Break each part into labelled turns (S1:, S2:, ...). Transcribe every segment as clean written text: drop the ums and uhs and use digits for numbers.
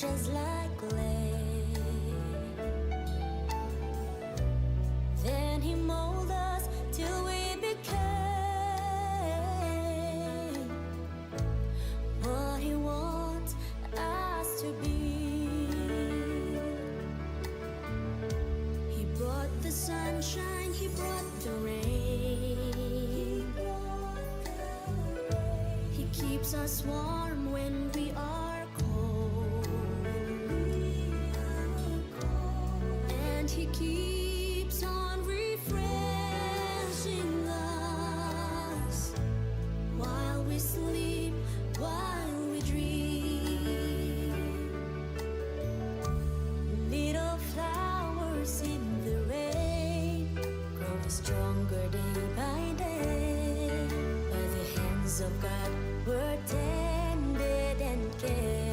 S1: Just like clay. Then he molded us till we became what he wants us to be. He brought the sunshine, he brought the rain. He keeps us warm when we are cold. And he keeps on refreshing us while we sleep, while we dream. Little flowers in the rain, growing stronger day by day. By the hands of God, we're tended and cared.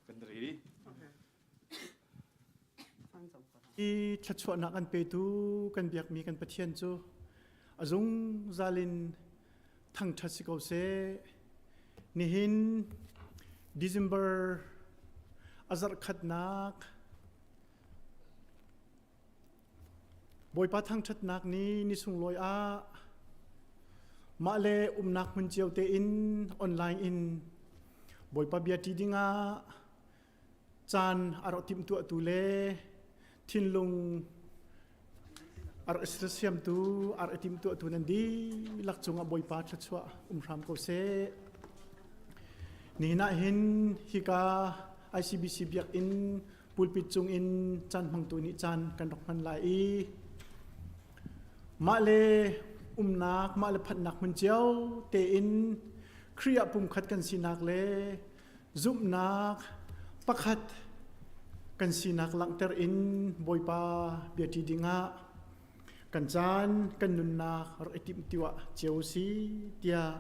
S2: Kan ready.
S3: I thluachuahnak an petu kan biakmi kan Pathian cu a zungzal in thangṭhat si ko seh. Nihin December a zarh khatnak Bawipa thangṭhatnak ni ni sunglawi ah mah le umnak hmun cio tein online in Bawipa bia ṭi dingah caan a rak timhtuahtu le thinlung a rak siamtu a rak timhtuahtu nan dihlak cungah Bawipa thluachuah um hram ko seh. Nihin ah hin hika ICBC biakinn pulpit cung in caan hmangtu nih caan kan rak hman lai i mah le umnak mah le phanhnak hmun cio tein Khrih ah pumkhat kan sinak le zumhnak pakhat kan sinak langhter in Bawipa biaṭi dingah kan caan kan nunnak rak i timhtuah cio si tiah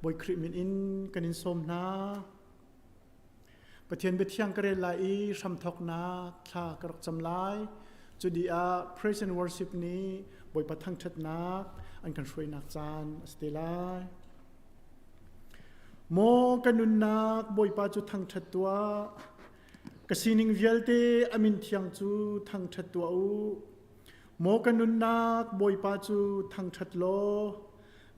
S3: Bawi Khrih min in kan in sawm hna. Pathian biathiang ka rel lai i hramthawknak thla ka rak cam lai. Cu dih ah praise and worship nih Bawipa thangṭhatnak an kan hruainak caan a si te lai. Maw ka nunnak Bawipa cu thangṭhat tuah. Ka sining vialte a min thiang cu thangṭhat tuah u. Maw ka nunnak Bawipa cu thangṭhat law,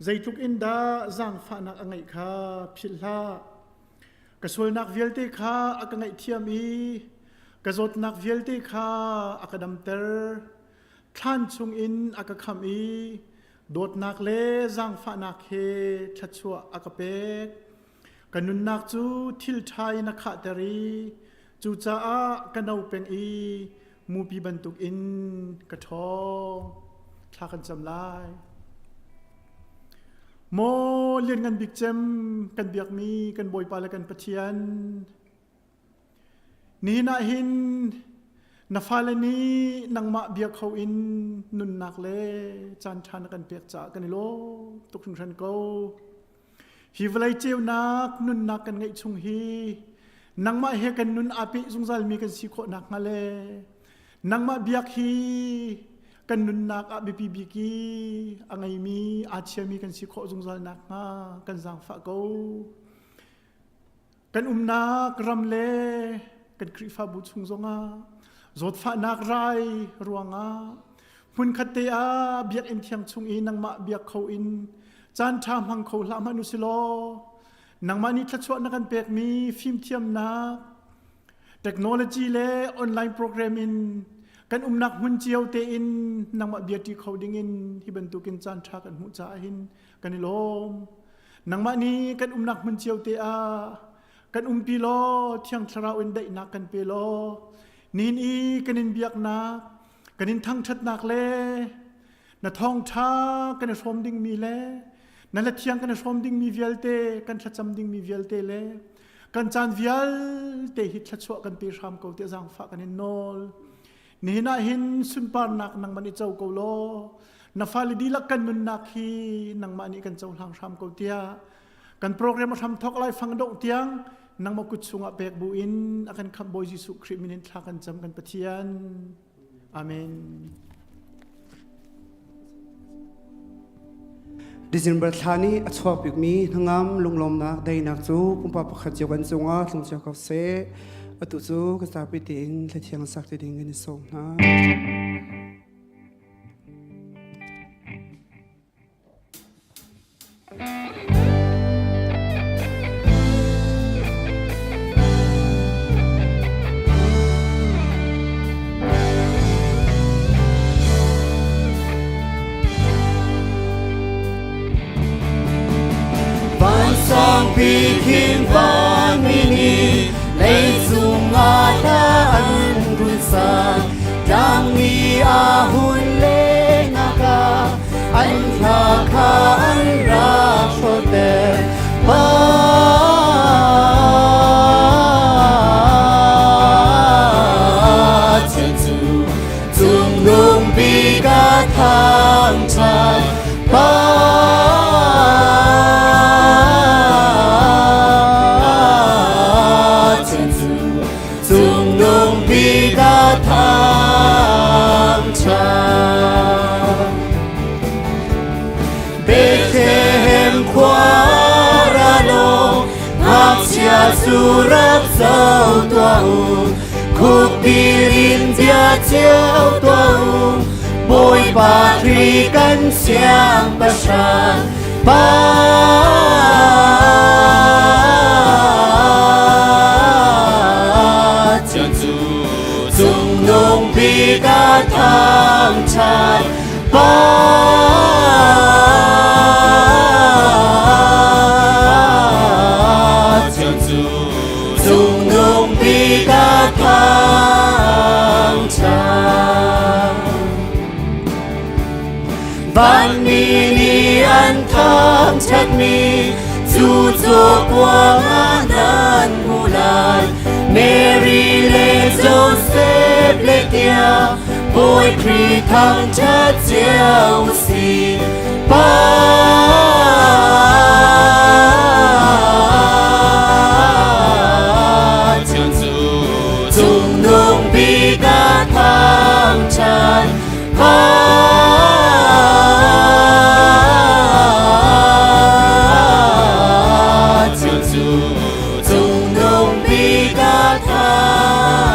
S3: zeitluk in dah zaangfahnak a ngeih kha philh hlah. Ka sualnak vialte kha a ka ngaihthiam i ka zawtnak vialte kha a ka damter. Thlan chungin a ka khamh i dawtnak le zaangfahnak he thluachuah a ka pek. Ka nunnak cu thil ṭha in a khahter i cucaah ka no peng i mupi bantukin ka ṭhawng. Thla kan cam lai. Maw lianngan bik cem kan biakmi kan Bawipa le kan Pathian, nihin ah hin na fale nih nangmah bia kho in nunnak le caan ṭha na kan pek caah kan i lawm tuk hringhran ko. Hi vawlei ceunak nunnak kan ngeih chung hi nangmah he kan nun aa peh zungzalmi kan si khawh nakhnga le nangmah biak hi kan nunnak ah biapi bik i a ngeimi aa chiami kan si khawh zungzal nakhnga kan zaangfah ko. Kan umnak ram le kan Khrihfabu chung zongah zawtfahnak rai ruangah hmunkhat te ah biakinn thiang chung i nangmah biak kho in caan ṭha hmang kho hlah hmanh u si law nangmah nih thluachuah na kan pekmi fimthiamnak technology le online program in kan umnak hmun cio tein nangmah bia ṭi kho dingin hi bantukin caan ṭha kan hmuh caah hin kan i lawm. Nangmah nih kan umnak hmun cio te ah kan umpi law Thiang Thlarau in daihnak kan pe law nihin i kan in biaknak kan in thangṭhatnak le na thawngṭha kan i hrawm dingmi le na la thiang kan i hrawm dingmi vialte kan thlacam dingmi vialte le kan caan vialte hi thluachuah kan pe hram ko tiah zaangfah kan in nawl. Nihin ah hin sunparnak nangmah nih co ko law na fale dihlak kan nunnak hi nangmah nih kan cohlang hram ko tiah kan program a hram thawk lai fang dongh tiang nangmah kut chungah pek bu in a kan khamh Bawi Jesuh Khrih min in thla kan cam kan Pathian. Amen.
S4: December thla nih a chuak bikmi hnangam lunglawmnak daihnak cu pumpak pakhat cio kan cungah tlung cio ko seh. Atu cu ka zapi tein thlathiang sak te ding in i sawm hna.
S5: Vansangpi khin vanmi nih leicung ah hla an run sa tlangmi a hun lengah an hla kha an rak hrawter pa cu Cungnung bik a thangṭhat pa cu Cungnung bik a thangṭhat. Bethlehem khua ra law ngakchia cu rak zoh tuah u khukbil in bia cio tuah u Bawipa Khrih kan siangpahrang pa cu cungnung bik a thangṭhat pa cu cungnung bik a thangṭhat. Vanmi nih an thangṭhatmi cu cawkuang ah nan hmuh lai. Mary le Joseph le tiah Bawi Khrih thangṭhat cio u sih. Pa Cungnung bik a thangṭhat pa Cungnung bik a thangṭhat.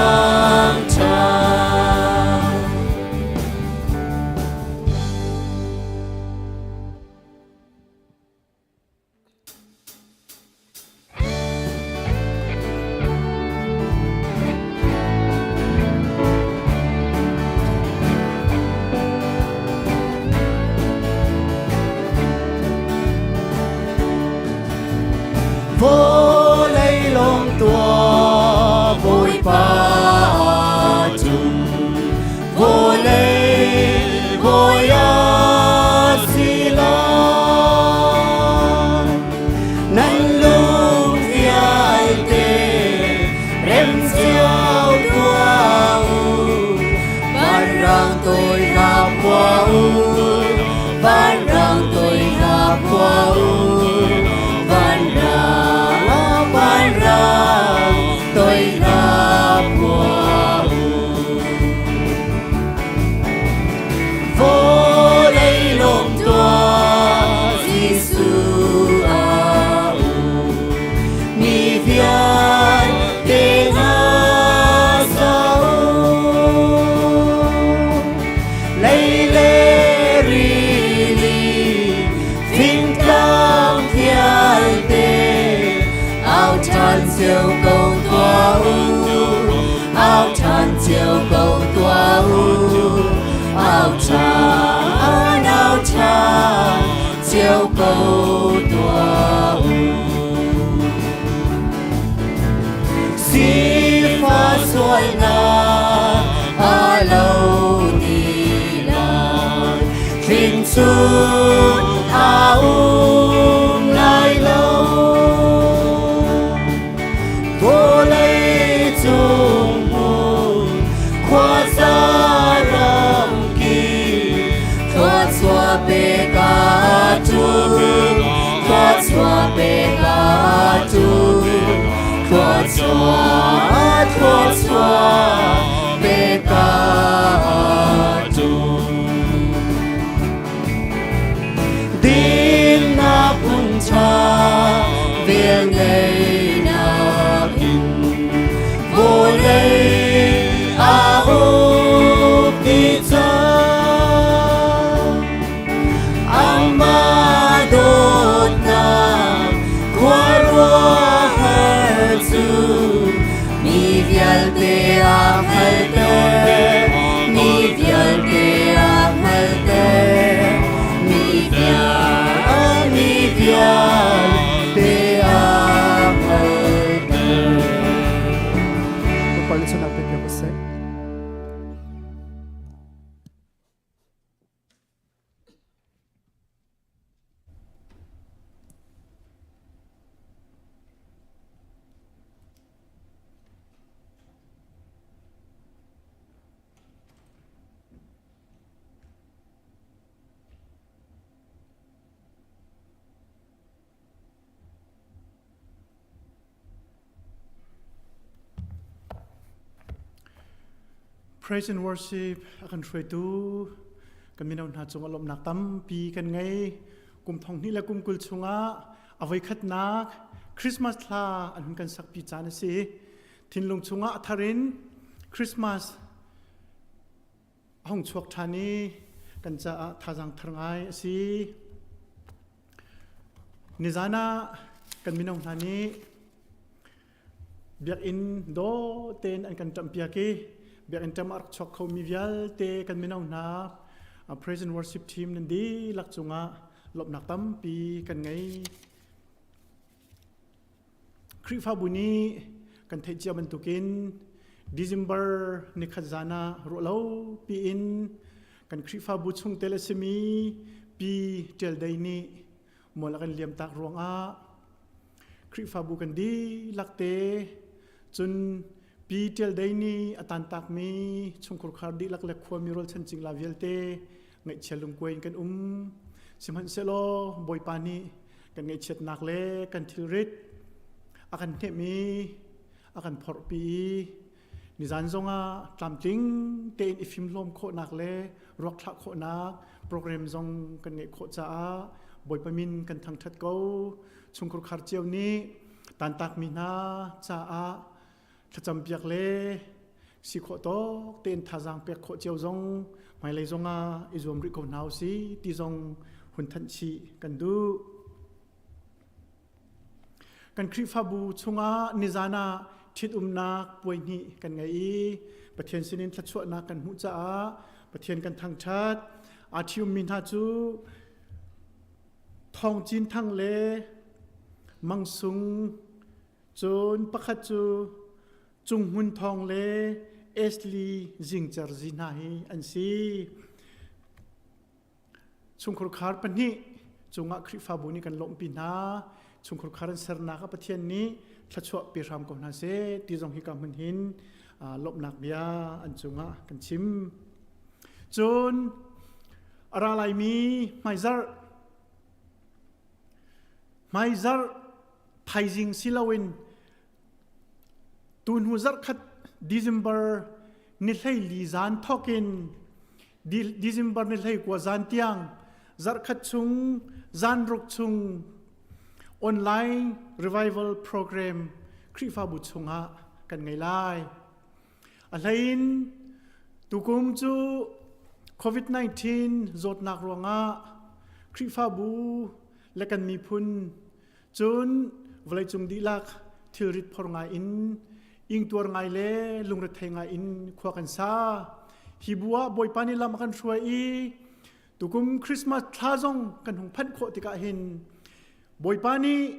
S5: ko tuah u. Sifah sualnak a lo ti lai, thling chung a um lai lo. Vawlei cung hmun khuaza ram kip thluachuah pe ka tum, thluachuah pe ka tum, thluachuah, thluachuah pe ka tum. Dinnak phungtha velngeihnak in vawlei a uk dih cang. Amah dawtnak khuaruahhar cu mi vialte a hngalhter, mi vialte a hngalhter, mi vial, mi vialte a hngalhter.
S4: Bawipa nih sualnak pe piak u sih.
S3: Praise and worship a kan hruaitu kan mino hna cungah lawmhnak tampi kan ngei. Kum thong hnih le kum 20 chungah a voikhatnak Christmas thla an hun kan sakpi caan a si. Thinlung chungah a thar in Christmas a hung chuak ṭhan i kan caah thazaang thar ngai a si. Nizan ah kan mino hna nih biakinn dawh tein an kan ṭamhpiak i biakinn ṭam a rak chuak khomi vialte kan mino hna praise and worship team nan dihlak cungah lawmhnak tampi kan ngei. Khrihfabu nih kan theih cia bantukin December nikhat zan ah ruahlo piin kan Khrihfabu chungtel a simi Pi Ṭial Dei nih mual a kan liamtak ruangah Khrihfabu kan dihlak te cun Pi Ṭial Dei nih a tantakmi chungkhurkhar dihlak le khuami rualchan cingla vialte ngaihchia lungkuai in kan um. Sihmanhsehlaw Bawipa nih kan ngaihchiatnak le kan thilrit a kan hnemh i a kan phorhpi i nizan zongah tlamtling tein i fimhlawm khawhnak le ruak thlah khawhnak program zong kan ngeih khawh caah Bawipa min kan thangṭhat ko. Chungkhur khar cio nih tantakmi hna caah thlacampiak le si khawh tawk tein thazaang pek khawh cio zong hmailei zongah i zuam rih ko hna usih ti zong hun thanh chih kan duh. Kan Khrihfabu chungah nizan ah ṭhitumnak puai hnih kan ngei i Pathian sinin thluachuahnak kan hmuh caah Pathian kan thangṭhat. Aa ṭhiummi hna cu Thawng Cin Thang le Mang Sung Cun pakhat cu Cung Hmun Thawng le Ashley Zingcer Zi hna hi an si. Chungkhur khar pahnih cungah Khrihfabu nih kan lawmhpi hna. Chungkhur khar an sernak ah Pathian nih thluachuah pe hram ko hna seh ti zong hika hmun hin lawmhnak bia an cungah kan chim. Cun a ra laimi hmaizarh hmaizarh thaizing si loin tuhnu zarhkhat December ni 14 zan thawkin December ni 19 zan tiang zarhkhat chung zan ruk chung online revival program Khrihfabu chungah kan ngei lai. A hlein tukum cu COVID-19 zawtnak ruangah Khrihfabu le kan miphun Cun vawleicung dihlak thilrit phor ngai in ingtuar ngai le lungrethei ngai in khua kan sa. Hi bu ah Bawipa nih lam a kan hruai i Tukum Christmas thla zong kan hung phanh khawh tikah hin Bawipa nih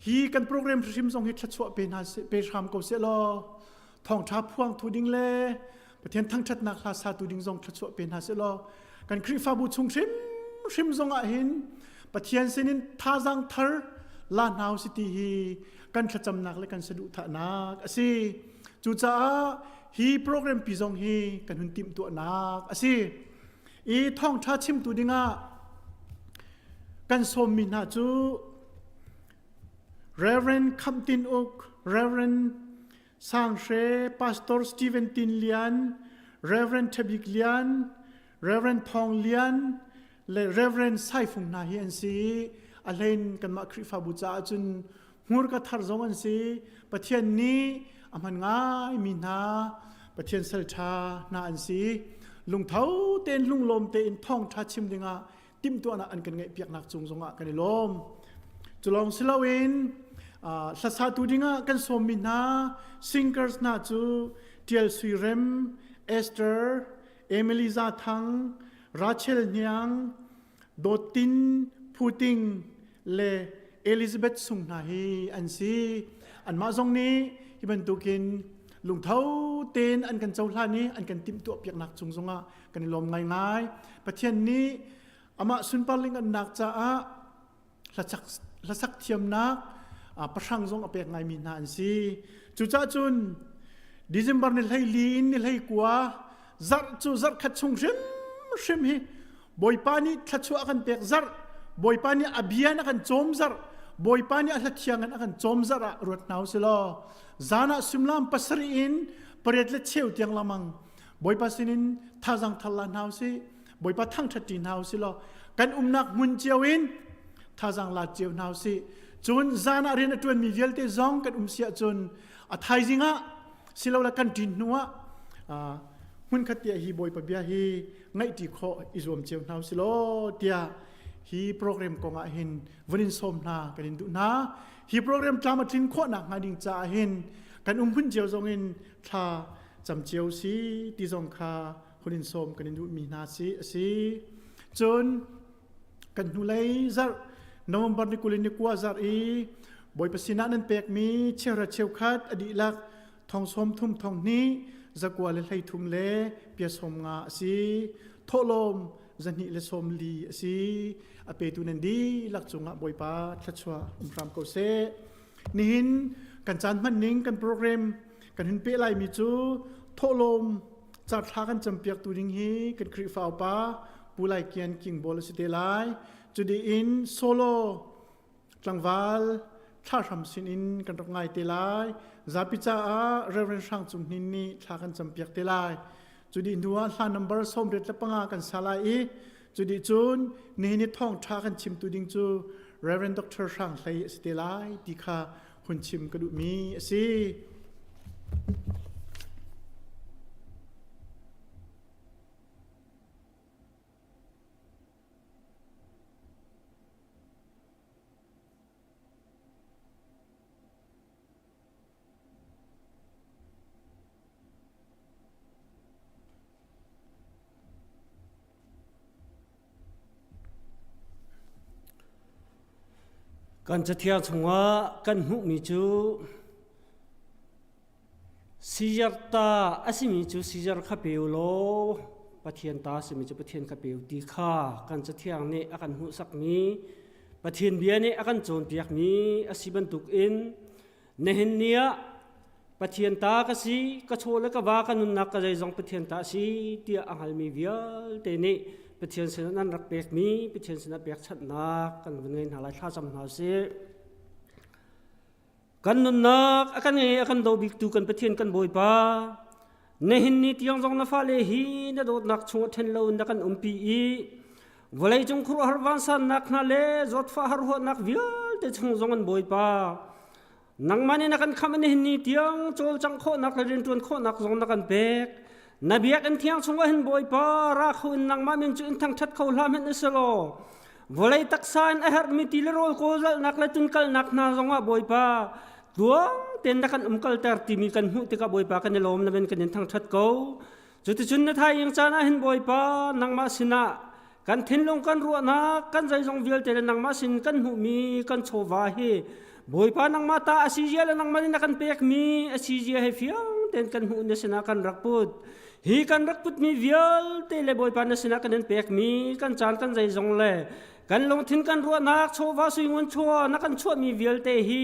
S3: hi kan program hrim zong hi thluachuah pe hna pe hram ko seh law thawngṭha phuang thu ding le Pathian thangṭhatnak hla satu ding zong thluachuah pe hna seh law kan Khrihfabu chung hrim hrim zong ah hin Pathian sinin thazaang thar la hna usih ti hi kan thlacamnak le kan saduhthahnak a si. Cucaah hi program pi zong hi kan hun timhtuahnak a si. I thawngṭha chimtu dingah kan sawmmi hna cu Reverend Kham Tin Uk, Reverend Sang Hre, Pastor Stephen Tin Lian, Reverend Thabik Lian, Reverend Thawng Lian, le Reverend Sai Fung hna hi an si. A hlein kanmah Khrihfabu caah cun hmurka thar zong an si. Pathian nih a hman ngaimi hna Pathian sal ṭha hna an si. Lungtho tein lunglawm tein thawngṭha chim dingah timhtuahnak an kan ngeihpiaknak cung zongah kan i lawm. Culawng si loin hlasatu dingah kan sawmmi hna singers hna cu Tial Sui Rem, Esther, Emily Za Thang, Rachel Hniang, Dawt Tin, Phu Ting le Elizabeth Sung hna hi an si. Anmah zong nih hi bantukin lungtho tein an kan cohlan i an kan timhtuah piaknak cung zongah kan i lawm ngaingai. Pathian nih amah sunparling annak caah hlasak thiamnak pahrang zong a pek ngaimi hna an si. Cucaah cun December ni 14 in ni 19 zarh cu zarh khat chung hrimhrim hi Bawipa nih thluachuah a kan pek zarh, Bawipa nih a bia in a kan cawm zarh, Bawipa nih a hla thiang in a kan cawm zarh ah ruat hna usih law zan ah suimilam pasarih in pariat le cheu tiang lamang Bawipa sinin thazang thar la hna usih, Bawipa thangṭhat ṭi hna usih law kan umnak hmun cio in thazang la cio hna usih. Cun zan ah rian a ṭuanmi vialte zong kan um si ahcun a thaizing ah silole kan ṭin hnu ah hmunkhat tiah hi Bawipa bia hi ngaihṭi khawh i zuam cio hna usih law tiah hi program kong ah hin vun in sawm hna kan in duh hna. Hi program tlam a tlin khawh nak hnga ding caah hin kan um hmun cio zong in thla cam cio si ti zong kha hun in sawm kan in duhmi hna si a si. Cun kan hnulei zarh November ni 20 ni kua zarh i Bawipa sinah nan pekmi cheuhra cheukhat a dihlak thong sawm thum thong hnih zakua le 13 le pia sawm nga a si. Thawhlawm zahnih le sawm li a si. A petu nan dihlak cungah Bawipa thluachuah um hram ko seh. Nihin kan caan hman ning kan program kan hun peh laimi cu thawhlawm carthla kan campiak tu ding hi kan Khrihfa upa Pu Lai Kian King Bawl a si te lai. Cudi in solo tlangval thlahram sin in kan rak ngai te lai. Zapi caah Reverend Hrang Cung Hnin nih thla kan campiak te lai. Cudi hnu ah hla number 75 kan sa lai i cudi cun nihin i thawngṭha kan chimtu ding cu Reverend Dr. Hrang Hlei a si te lai ti kha hun chim ka duhmi a si.
S6: Kan cathiang chungah kan hmuhmi cu Caesar ta a simi cu Caesar kha pe u law Pathian ta a simi cu Pathian kha pe u ti kha kan cathiang nih a kan hmuhsakmi Pathian bia nih a kan cawnpiakmi a si bantukin Nihin ni ah Pathian ta ka si, ka chaw le ka va ka nunnak ka zeizong Pathian ta a si tiah a hngalmi vialte nih Pathian sinah nan rak pekmi Pathian sinah pekchanhnak kan vun ngei hna lai thlacam hna usih. Kan nunnak a kan ngei a kan do biktu kan Pathian kan Bawipa nihin ni tiang zong na fale hi na dawtnak chungah ṭhen lo na kan umpi i vawleicung khuaruahhar vansannak hna le zawtfah harhuahnak vialte chung zong an Bawipa nangmah nih na kan khamh nihin ni tiang cawlcangh khawhnak le rianṭuan khawhnak zong na kan pek na biakinn thiang chungah hin Bawipa ra kho in nangmah min cu in thangṭhat kho hlah hmanh usih law vawlei taksa in a herhmi ti le rawl kawlzalhnak le tunkalnak hna zongah Bawipa tluang tein na kan umkalter timi kan hmuh tikah Bawipa kan i lawm na min kan in thangṭhat ko cuticun na thaing caan ah hin Bawipa nangmah sinah Kan thinlung kan ruahnak kan zeizong vialte le nangmah sin kan hmuhmi kan chawva hi Bawipa nangmah ta a si zia le nangmah nih na kan pekmi a si zia he fiang tein kan hmuh na sinah kan rak put. Hi kan rak putmi vialte le Bawipa na sinah kan in pekmi kan caan kan zeizong le kan lungthin kan ruahnak chawva suingun chua na kan chuahmi vialte hi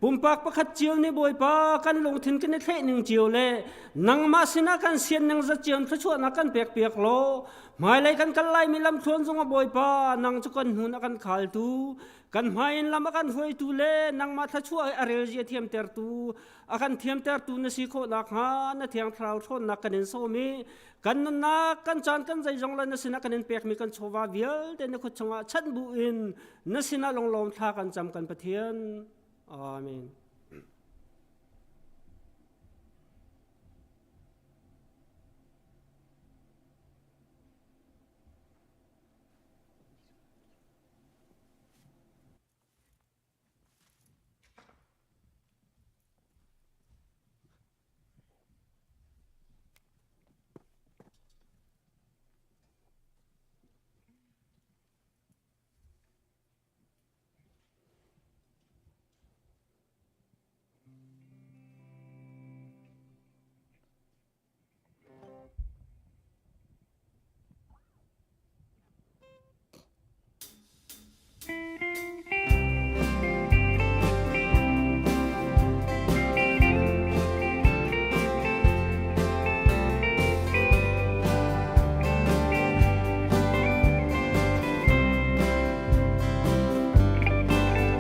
S6: pumpak pakhat cio nih Bawipa kan lungthin kan i thleh ning cio le nangmah sinah kan sian ning zat cio thluachuahnak kan pek piak law hmailei kan kal laimi lamthluan zong ah Bawipa nang cu kan hnun a kan khaltu kan hmai in lam a kan hruaitu le nangmah thluachuah a rel zia thiamtertu a kan thiamtertu na si khawh nakhnga na thiang thlarau ṭhawnnak kan in sawm i kan nunnak kan caan kan zeizong le na sinah kan in pekmi kan chawva vialte na khut chungah chanh bu in na sinah lunglawm thla kan cam kan Pathian. Amen.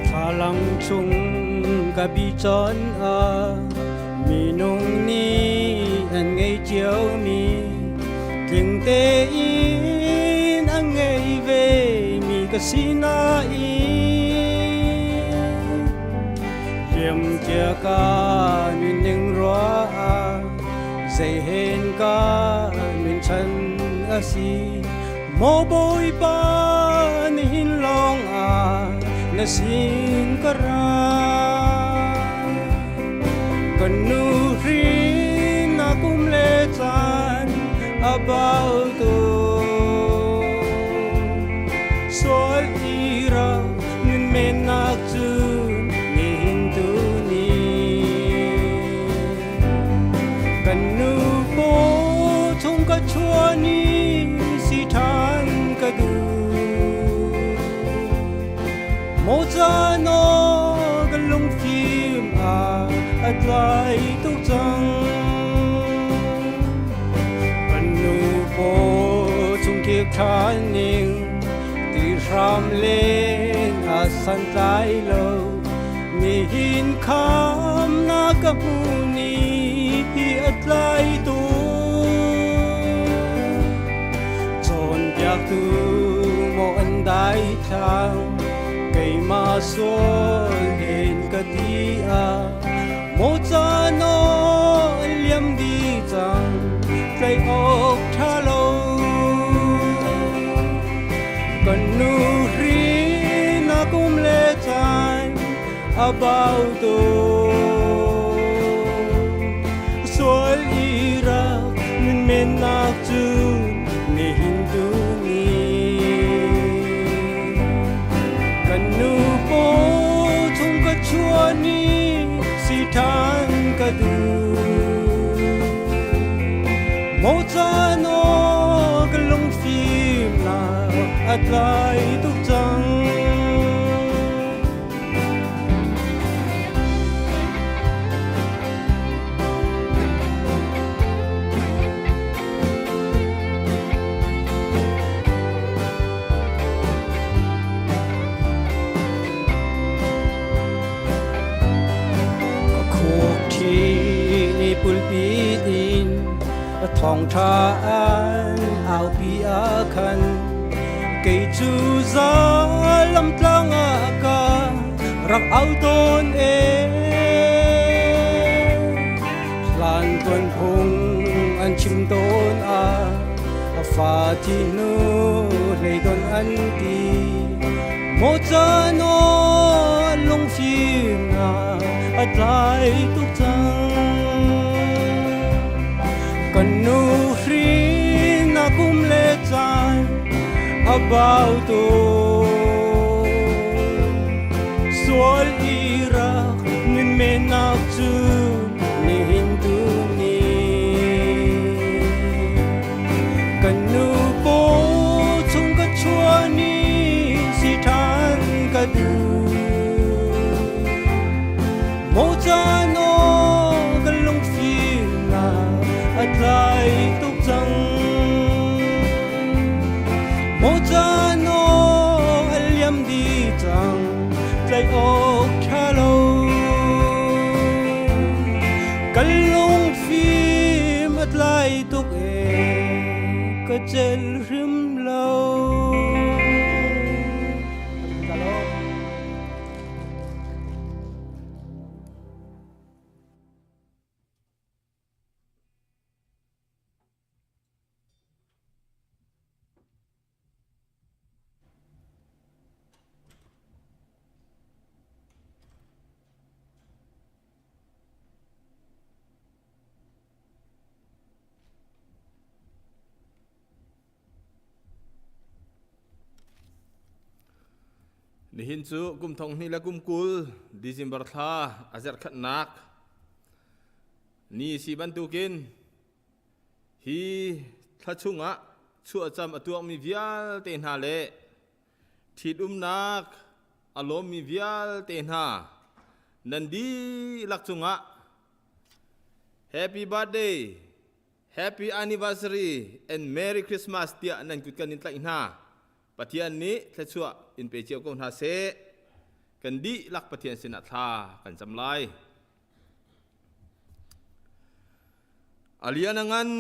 S7: Thlalang chung ka bi chon a minung nih an ngei ciomi tling tein an ngei ve mi ka si nain liamcia ka nunning rua zei hen ka nun chan a si maw Bawipa nihin lawng ah na sin ka ra kan nu hrin na kum le caan a bau tu sual ira nun men nak cun nihin tu ni kan nu paw chung ka chuani si ṭhan ka duh Mawcano ka lungfim ah a tlai tuk cang. Kan nu paw chung khik ṭhan ning ti hram len a san tlai lo. Nihin kham na ka hmu ni hi a tlai tuk. Cawnpiaktu maw an daithlang keimah sual hen ka ti ah maw caan aw an liam dih cang tlaih awk ṭha lo kan nu hrin a kum le caan a bau tuk sual i rak nun mennak cu nihin tu ni kan nu paw chung ka chuan i si ṭhan ka duh maw caan aw ka lungfimnak a tlai tuk cang. Ka khuk ṭhi ni pulpi in thawngṭha an aupi ah khan kei cu zalam tlang ah ka rak au tawn e hlan tuan phung an chim tawn ah a fa thi hnu hlei don an ti maw caan aw lungfim na a tlai tuk cang kan nu hrin na kum le caan A bau tawn. Sual i rak nun mennak cu nihin tu ni. Kan nu paw chung ka chuah ni si ṭhan ka duh. Mawcaan aw kan lungfimnak a tlai tuk cang. Mawcaan aw a liam dih cang, tlaih awk ṭha lo. Kan lungfim a tlai tuk ee, ka celh hrim lo.
S8: Nihin cu kum thong hnih le kum 20 December thla a zarhkhatnak ni si bantukin hi thla chungah chuahcam a tuakmi vialte hna le ṭhitumnak a lawmmi vialte hna nan dihlak cungah Happy birthday Happy anniversary and Merry Christmas tiah nan kut kan in tlaih hna. Pathian nih thluachuah in pe cio ko hna seh. Kan dihlak Pathian sinah thla kan cam lai. A lian a ngan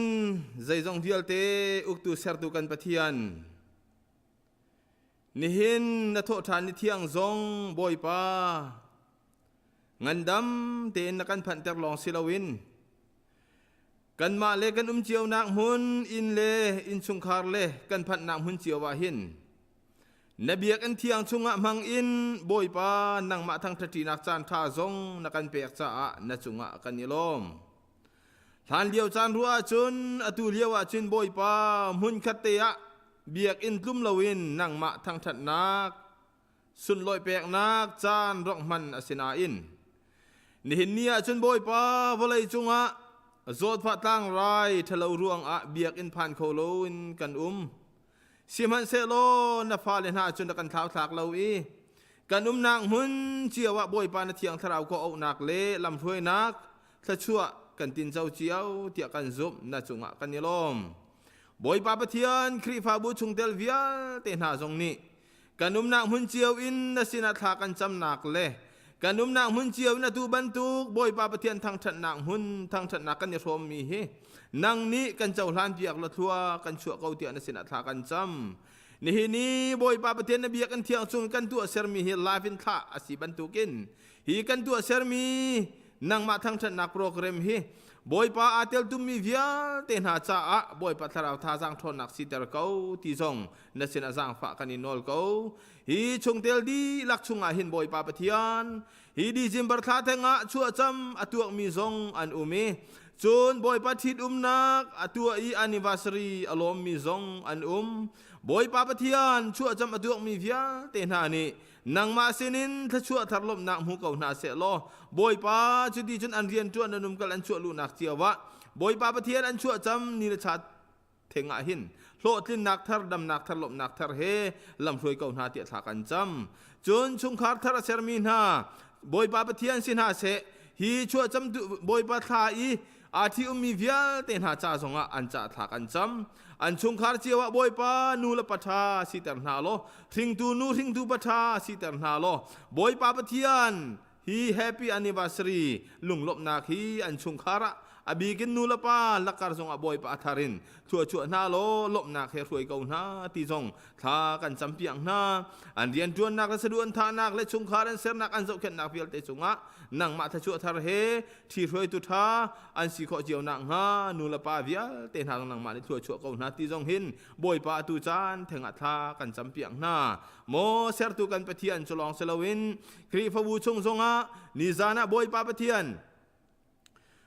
S8: zeizong vialte uktu sertu kan Pathian nihin na thawhṭhan ni thiang zong Bawipa ngandam tein na kan phanhter lawng si loin kanmah le kan um cionak hmun inn le innchungkhar le kan phanhnak hmun cio ah hin na biakinn thiang chungah hmang in Bawipa nangmah thangṭhatṭinak caan ṭha zong na kan pek caah na cungah kan i lawm. Hlan lio caan ruah ahcun atu lio ahcun Bawipa hmunkhat te ah biakinn tlum loin nangmah thangṭhatnak sunlawih peknak caan rak hman a si nain nihin ni ahcun Bawipa vawlei cungah zawtfah tlangrai ṭhalo ruangah biakinn phan kho loin kan um. Sihmanhsehlaw na fale hna cu na kan thlauthlak lo i kan umnak hmun cio ah Bawipa na Thiang Thlarau ko auhnak le lamhruainak thluachuah kan tinco cio tiah kan zumh na cungah kan i lawm. Bawipa Pathian Khrihfabu chungtel vialte hna zong nih kan umnak hmun cio in na sinah thla kan camnak le kan umnak hmun cio in atu bantuk Bawipa Pathian thangṭhatnak hmun thangṭhatnak kan i hrawmmi hi nang nih kan cohlan piak la thlua kan chuah ko tiah na sinah thla kan cam. Nihin i Bawipa Pathian na biakinn thiang chung kan tuah sermi hi live in thlah a si bantukin hi kan tuah sermi nangmah thangṭhatnak program hi Bawipa aa teltummi vialte hna caah Bawipa thlarau thazaang ṭhawnnak siter ko ti zong na sinah zaangfah kan in nawl ko. Hi chungtel dihlak chungah hin Bawipa Pathian, hi December thla thengah chuahcam a tuakmi zong an um i cun Bawipa ṭhitumnak a tuah i anniversary a lawmmi zong an um. Bawipa Pathian chuahcam a tuakmi vialte hna nih nangmah sinin thluachuah thar lawmhnak hmu ko hna seh law Bawipa cuti cun an rian ṭuan an umkal an chuah luhnak cio ah Bawipa Pathian an chuahcam ni le thla theng ah hin hlawhtlinnak thar damnak thar lawmhnak thar he lamhruai ko hna tiah thla kan cam cun chungkhar thar a sermi hna Bawipa Pathian si hna seh hi chuahcam Bawipa thla i aa thi ummi vialte hna ca zongah an ca thla kan cam an chungkhar cio ah Bawipa nu le pa ṭha siter hna law hringtu nu hringtu pa ṭha siter hna law Bawipa Pathian Hi happy anniversary lunglawmhnak hi an chungkhar ah a bikin nu le pa lakar zongah Bawipa a thar in thluachuah hna law lawmhnak he hruai ko hna ti zong thla kan campiak hna. An rianṭuannak le saduan thahnak le chungkhar an sernak an zohkhenhnak vialte cungah nangmah thluachuah thar he ṭhi hruaitu ṭha an si khawh cio nakhnga nu le pa vialte hna zong nangmah nih thluachuah ko hna ti zong hin Bawipa atu caan thengah thla kan campiak hna. Maw sertu kan Pathian cu lawng si loin Khrihfabu chung zongah nizan ah Bawipa Pathian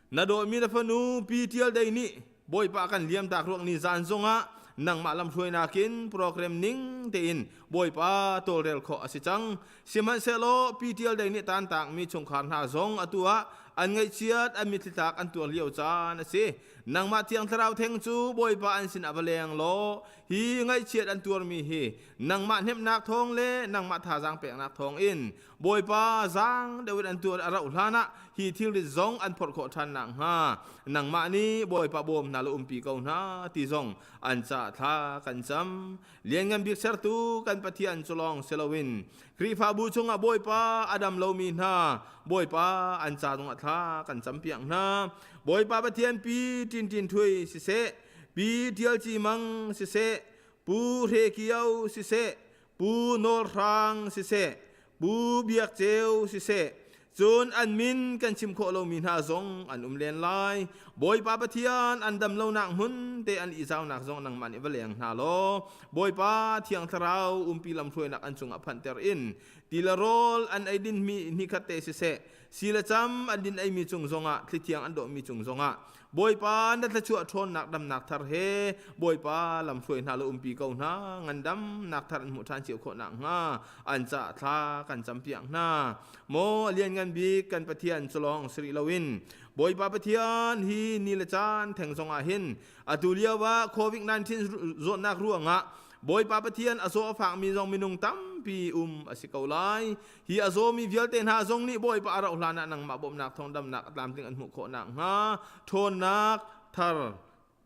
S8: na dawtmi na fanu Pi Tial Dei nih Bawipa kan liamtak ruang nizan zongah Nangmah lamhruainak in program ning tein Bawipa tawlrel khawh a si cang. Sihmanhsehlaw PTL dei nih tantakmi chungkhar hna zong atu ah an ngaihchiat an mitthli tlak an tuar lio caan a si. Nangmah Thiang Thlarau theng cu Bawipa an sin ah va leng law hi ngaihchiat an tuarmi hi nangmah hnemhnak thawng le nangmah thazaang peknak thawng in Bawipa zaang deuh in an tuar a rauh hlan ah hi thilrit zong an phorh khawh ṭhan nakhnga nangmah nih Bawipa bawm hna law umpi ko hna ti zong an ca thla kan cam. Lianngan bik sertu kan Pathian cu lawng si loin Khrihfabu chungah Bawipa a dam lomi hna Bawipa an ca zongah thla kan campiak hna. Bawipa Pathian pi Tintin Thui siseh, pi Tial Ci Mang siseh, Pu Hre Kio siseh, Pu Nawl Hrang siseh, Pu Biak Ceu siseh, cun an min kan chim khawh lomi hna zong an um len lai. Bawipa Pathian an dam lonak hmun te an ihzaunak zong nangmah nih va leng hna law Bawipa Thiang Thlarau umpi lamhruainak an cungah phanhter in ti le rawl an ei dinmi hnikhat te siseh, si le cam an din eimi cung zongah thlithiang an dawhmi cung zongah Bawipa na thluachuah ṭhawnnak damnak thar he Bawipa lamhruai hna law umpi ko hna ngandamnak thar an hmuh ṭhan cio khawh nakhnga an ca thla kan campiak hna maw a lianngan bik kan Pathian cu lawng si rih loin Bawipa Pathian hi ni le caan theng zongah hin atu lio ah COVID-19 zawtnak ruangah Bawipa Pathian a zaw a fakmi zong minung tampi um a si ko lai Hi a zawmi vialte hna zong nih Bawipa a rauh hlanah nangmah bawmhnak thawng damnak a tlamtling an hmuh khawh nakhnga ṭhawnnak thar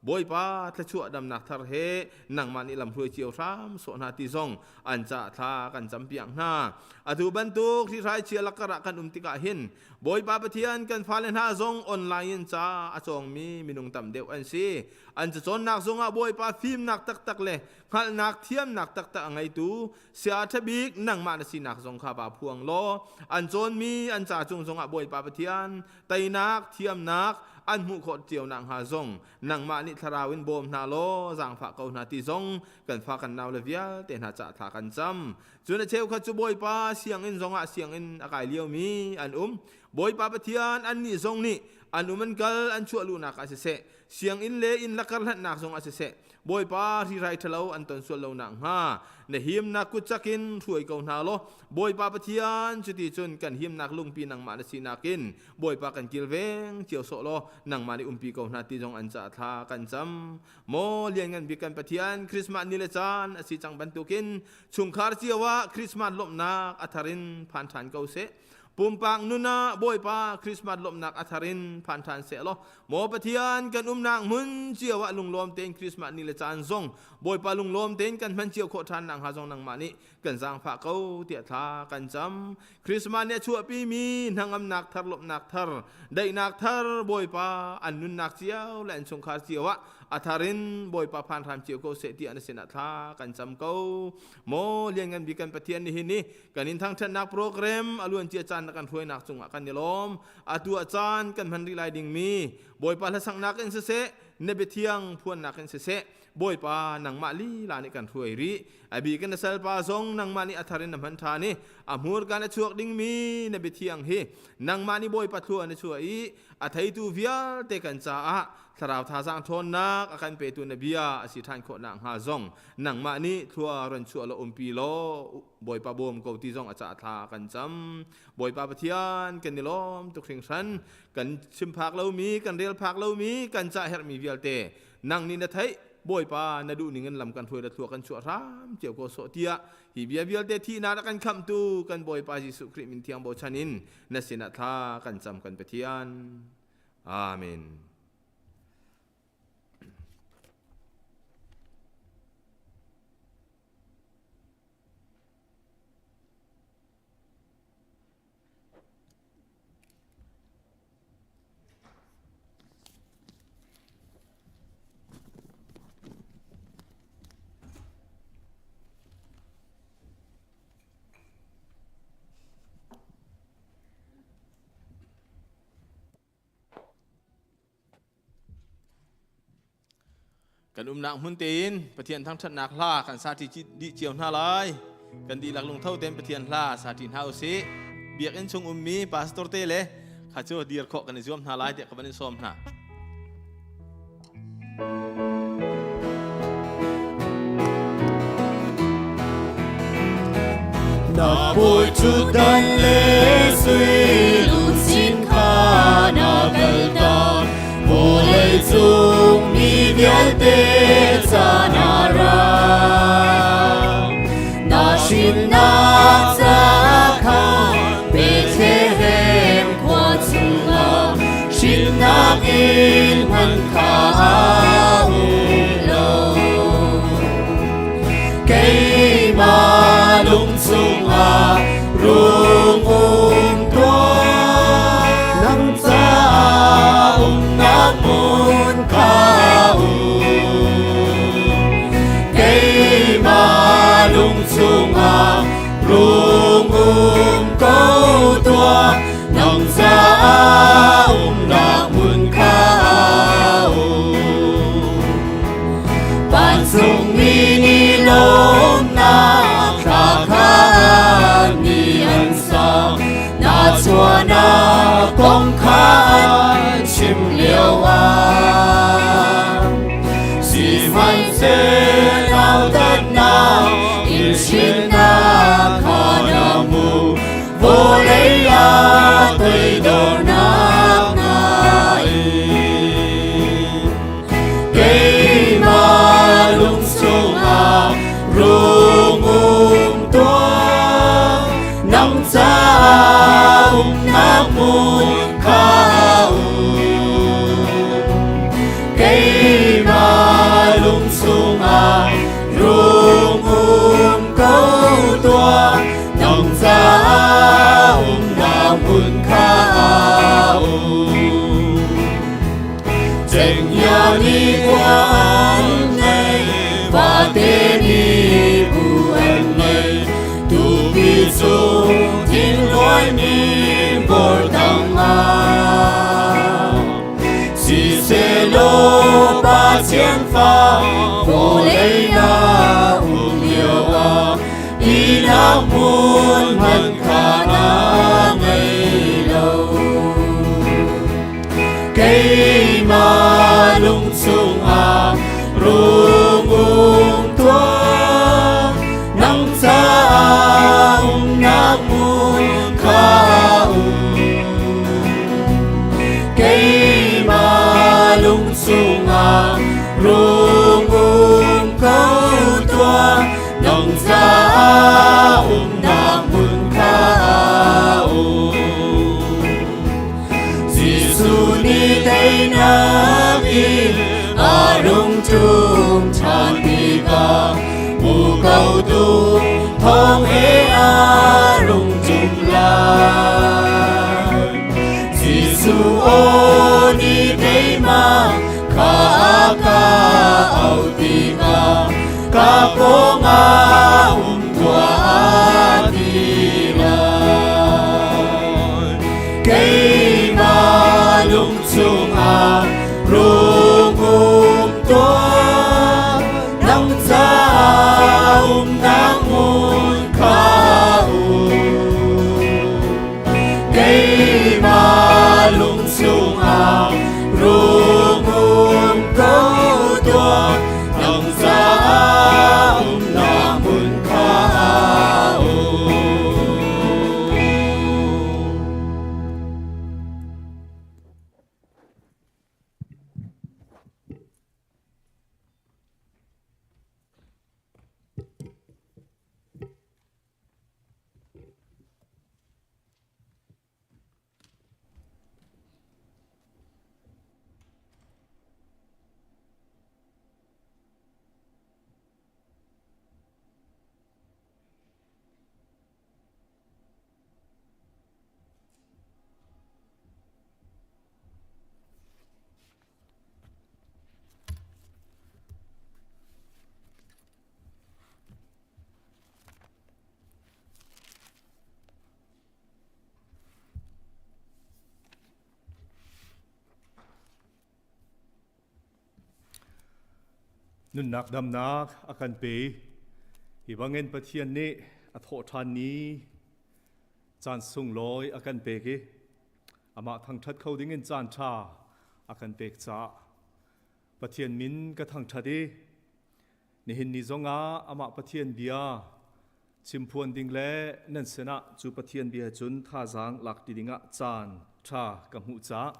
S8: Bawipa thluachuah damnak thar he nangmah nih lamhruai cio hram sawh hna ti zong an ca thla kan campiak hna. Atu bantuk hrihhrai chia lakar ah kan um tikah hin Bawipa Pathian kan fale hna zong online in ca a cawngmi minung tam deuh an si. An cacawnnak zongah Bawipa fimnak taktak le hngalhnak thiamnak taktak a ngeitu Sia ṭha bik nangmah na sinak zong kha va phuang law an cawnmi an ca cung zongah Bawipa Pathian teinak thiamnak an hmuh khawh cio nakhnga zong nangmah nih thlarau in bawm hna law zaangfah ko hna ti zong kan fa kan nau le vialte hna cah thla kan cam. Cun a cheukhat cu Bawipa sianginn zongah sianginn a kai liomi an um. Bawipa Pathian annih zong nih an um an kal an chuah luhnak ah siseh sianginn le inn lakar hlanhnak zong ah siseh Bawipa hrirai ṭhalo an ton sual lo nakhnga na himnak kut cakin hruai ko hna law Bawipa Pathian cuti cun kan himnak lungpi nangmah na sinak in Bawipa kan kilveng cio sawh law nangmah nih umpi ko hna ti zong an ca thla kan cam maw lianngan bik kan Pathian Christmas ni le caan a si cang bantukin chungkhar cio ah Christmas lawmhnak a thar in phan ṭhan ko seh Pumpak nun ah Bawipa Christmas lawmhnak a thar in phan ṭhan seh law Maw Pathian kan umnak hmun cio ah lunglawm tein Christmas ni le caan zong Bawipa lunglawm tein kan hman cio khawh ṭhan nakhnga zong nangmah nih kan zaangfah ko tiah thla kan cam. Christmas nih a chuahpimi hnangamnak thar lawmhnak thar daihnak thar Bawipa an nunnak cio le an chungkhar cio ah a thar in Bawipa phan hram cio ko seh tiah na sinah thla kan cam ko. Maw lianngan bik kan Pathian nihin ni kan in thangṭhatnak program a luancia caan na kan hruainak cungah kan i lawm atu ah caan kan hman rih lai dingmi Bawipa hlasaknak in siseh na biathiang phuannak in siseh Bawipa nangmah lila nih kan hruai rih a bik in na salpa zong nangmah nih a thar in na hman ṭhan i a hmurka na chuak dingmi na biathiang hi nangmah nih Bawipa thlua na chuah i a theitu vialte kan caah thlarau thazaang ṭhawnnak a kan petu na bia a si ṭhan khawh nakhnga zong nangmah nih thlua ron chuah law umpi law Bawipa bawm ko ti zong a cah thla kan cam. Bawipa Pathian kan i lawm tuk hringhran. Kan chim phak lomi, kan rel phak lomi, kan cah herhmi vialte nang nih na theih. Bawipa na duh ning in lam kan hruai la thlua kan chuah hram cio ko sawh tiah hi bia vialte thihnak a kan khamhtu kan Bawipa Jesuh Khrih min thiang bochan in na sinah thla kan cam kan Pathian. Amen. Kan umnak hmun tein Pathian thangṭhatnak hla kan sa ṭi dih cio hna lai. Kan dihlak lungtho tein Pathian hla sa ṭi hna usih. Biakinn chung ummi pastor te le kha cu dir khawh kan i zuam hna lai tiah ka van in sawm hna.
S5: Na bawi ṭhutdan le sui luchin kha na kaltak. Vawlei cung mi vialte ca na ra. Na hrinnak ca kha Bethlehem khua chungah hrinnak in hman kha a um lo. Keimah lung chungah rung um tuah, nang caah umnak hmun kha um. Keimah lung chungah rung um ko tuah, nang caah umnak hmun kha um. Vancungmi nih lawmnak hla kha ni an sak, na chuahnak kong kha an chim lio ah. Sihmanhseh nautatnak in hrinnak kha na hmu, vawlei ah toidornak na in. Keimah lung chungah rung um tuah, nang caah umnak hmun kha um. Keimah lung chungah rung um ko tuah, nang caah umnak hmun kha um. Cenghngia nih khua an ngei, vate nih bu an ngei, tupi cung thingluaimi bor tangah. Siselaw Pathian fa vawlei na um lio ah, ihnak hmun hmanh kha na ngei lo. Keimah lung chungah rung um tuah, nang caah umnak hmun kha um. Keimah lung chungah rung um ko tuah, nang caah umnak hmun kha um. Jesuh nih teinak in a rung ṭum ṭhan tikah muko thawng he a rung ṭum lai. Jesuh aw nih keimah kha a ka auh tikah ka pawngah um tuah ti lai. Keimah lung chungah rung um tuah, nang caah umnak hmun kha um. Keimah lung chungah rung um ko tuah, nang caah umnak hmun kha um.
S9: Nunnak damnak a kan pe. Hi bangin Pathian nih a thawh ṭhan ni caan sunglawi a kan pek i amah thangṭhat kho dingin caan ṭha a kan pek caah Pathian min ka thangṭhat i nihin ni zongah amah Pathian bia. Chimphuan ding le nan sinah cu Pathian bia cun thazaang lak ti dingah caan ṭha ka hmuh caah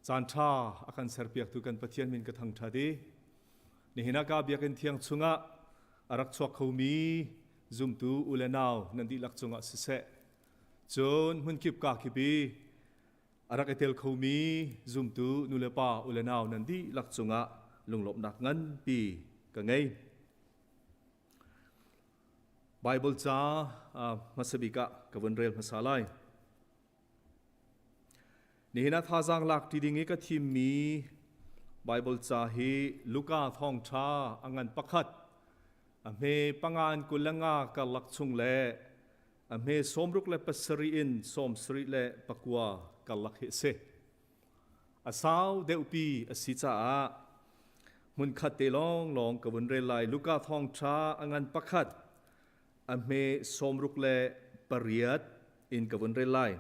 S9: caan ṭha a kan serpiaktu kan Pathian min ka thangṭhat i nihin ah ka biakinn thiang chungah a rak chuak khomi zumtu u le nau nan dihlak cungah siseh, cun hmunkip ka kip i a rak i tel khomi zumtu nu le pa u le nau nan dihlak cungah lunglawmhnak nganpi ka ngei. Bible ca hmasa bik ah ka vun rel hmasa lai. Nihin ah thazaang lak ti ding i ka thimmi Bible ca hi Luka thawngṭha a ngan pakhat a hme pangan 25 karlak chung le a hme 67 in 79 karlak hi a si. A sau deuhpi a si caah hmunkhat te lawnglawng ka vun rel lai. Luka thawngṭha a ngan pakhat a hme 68 in ka vun rel lai.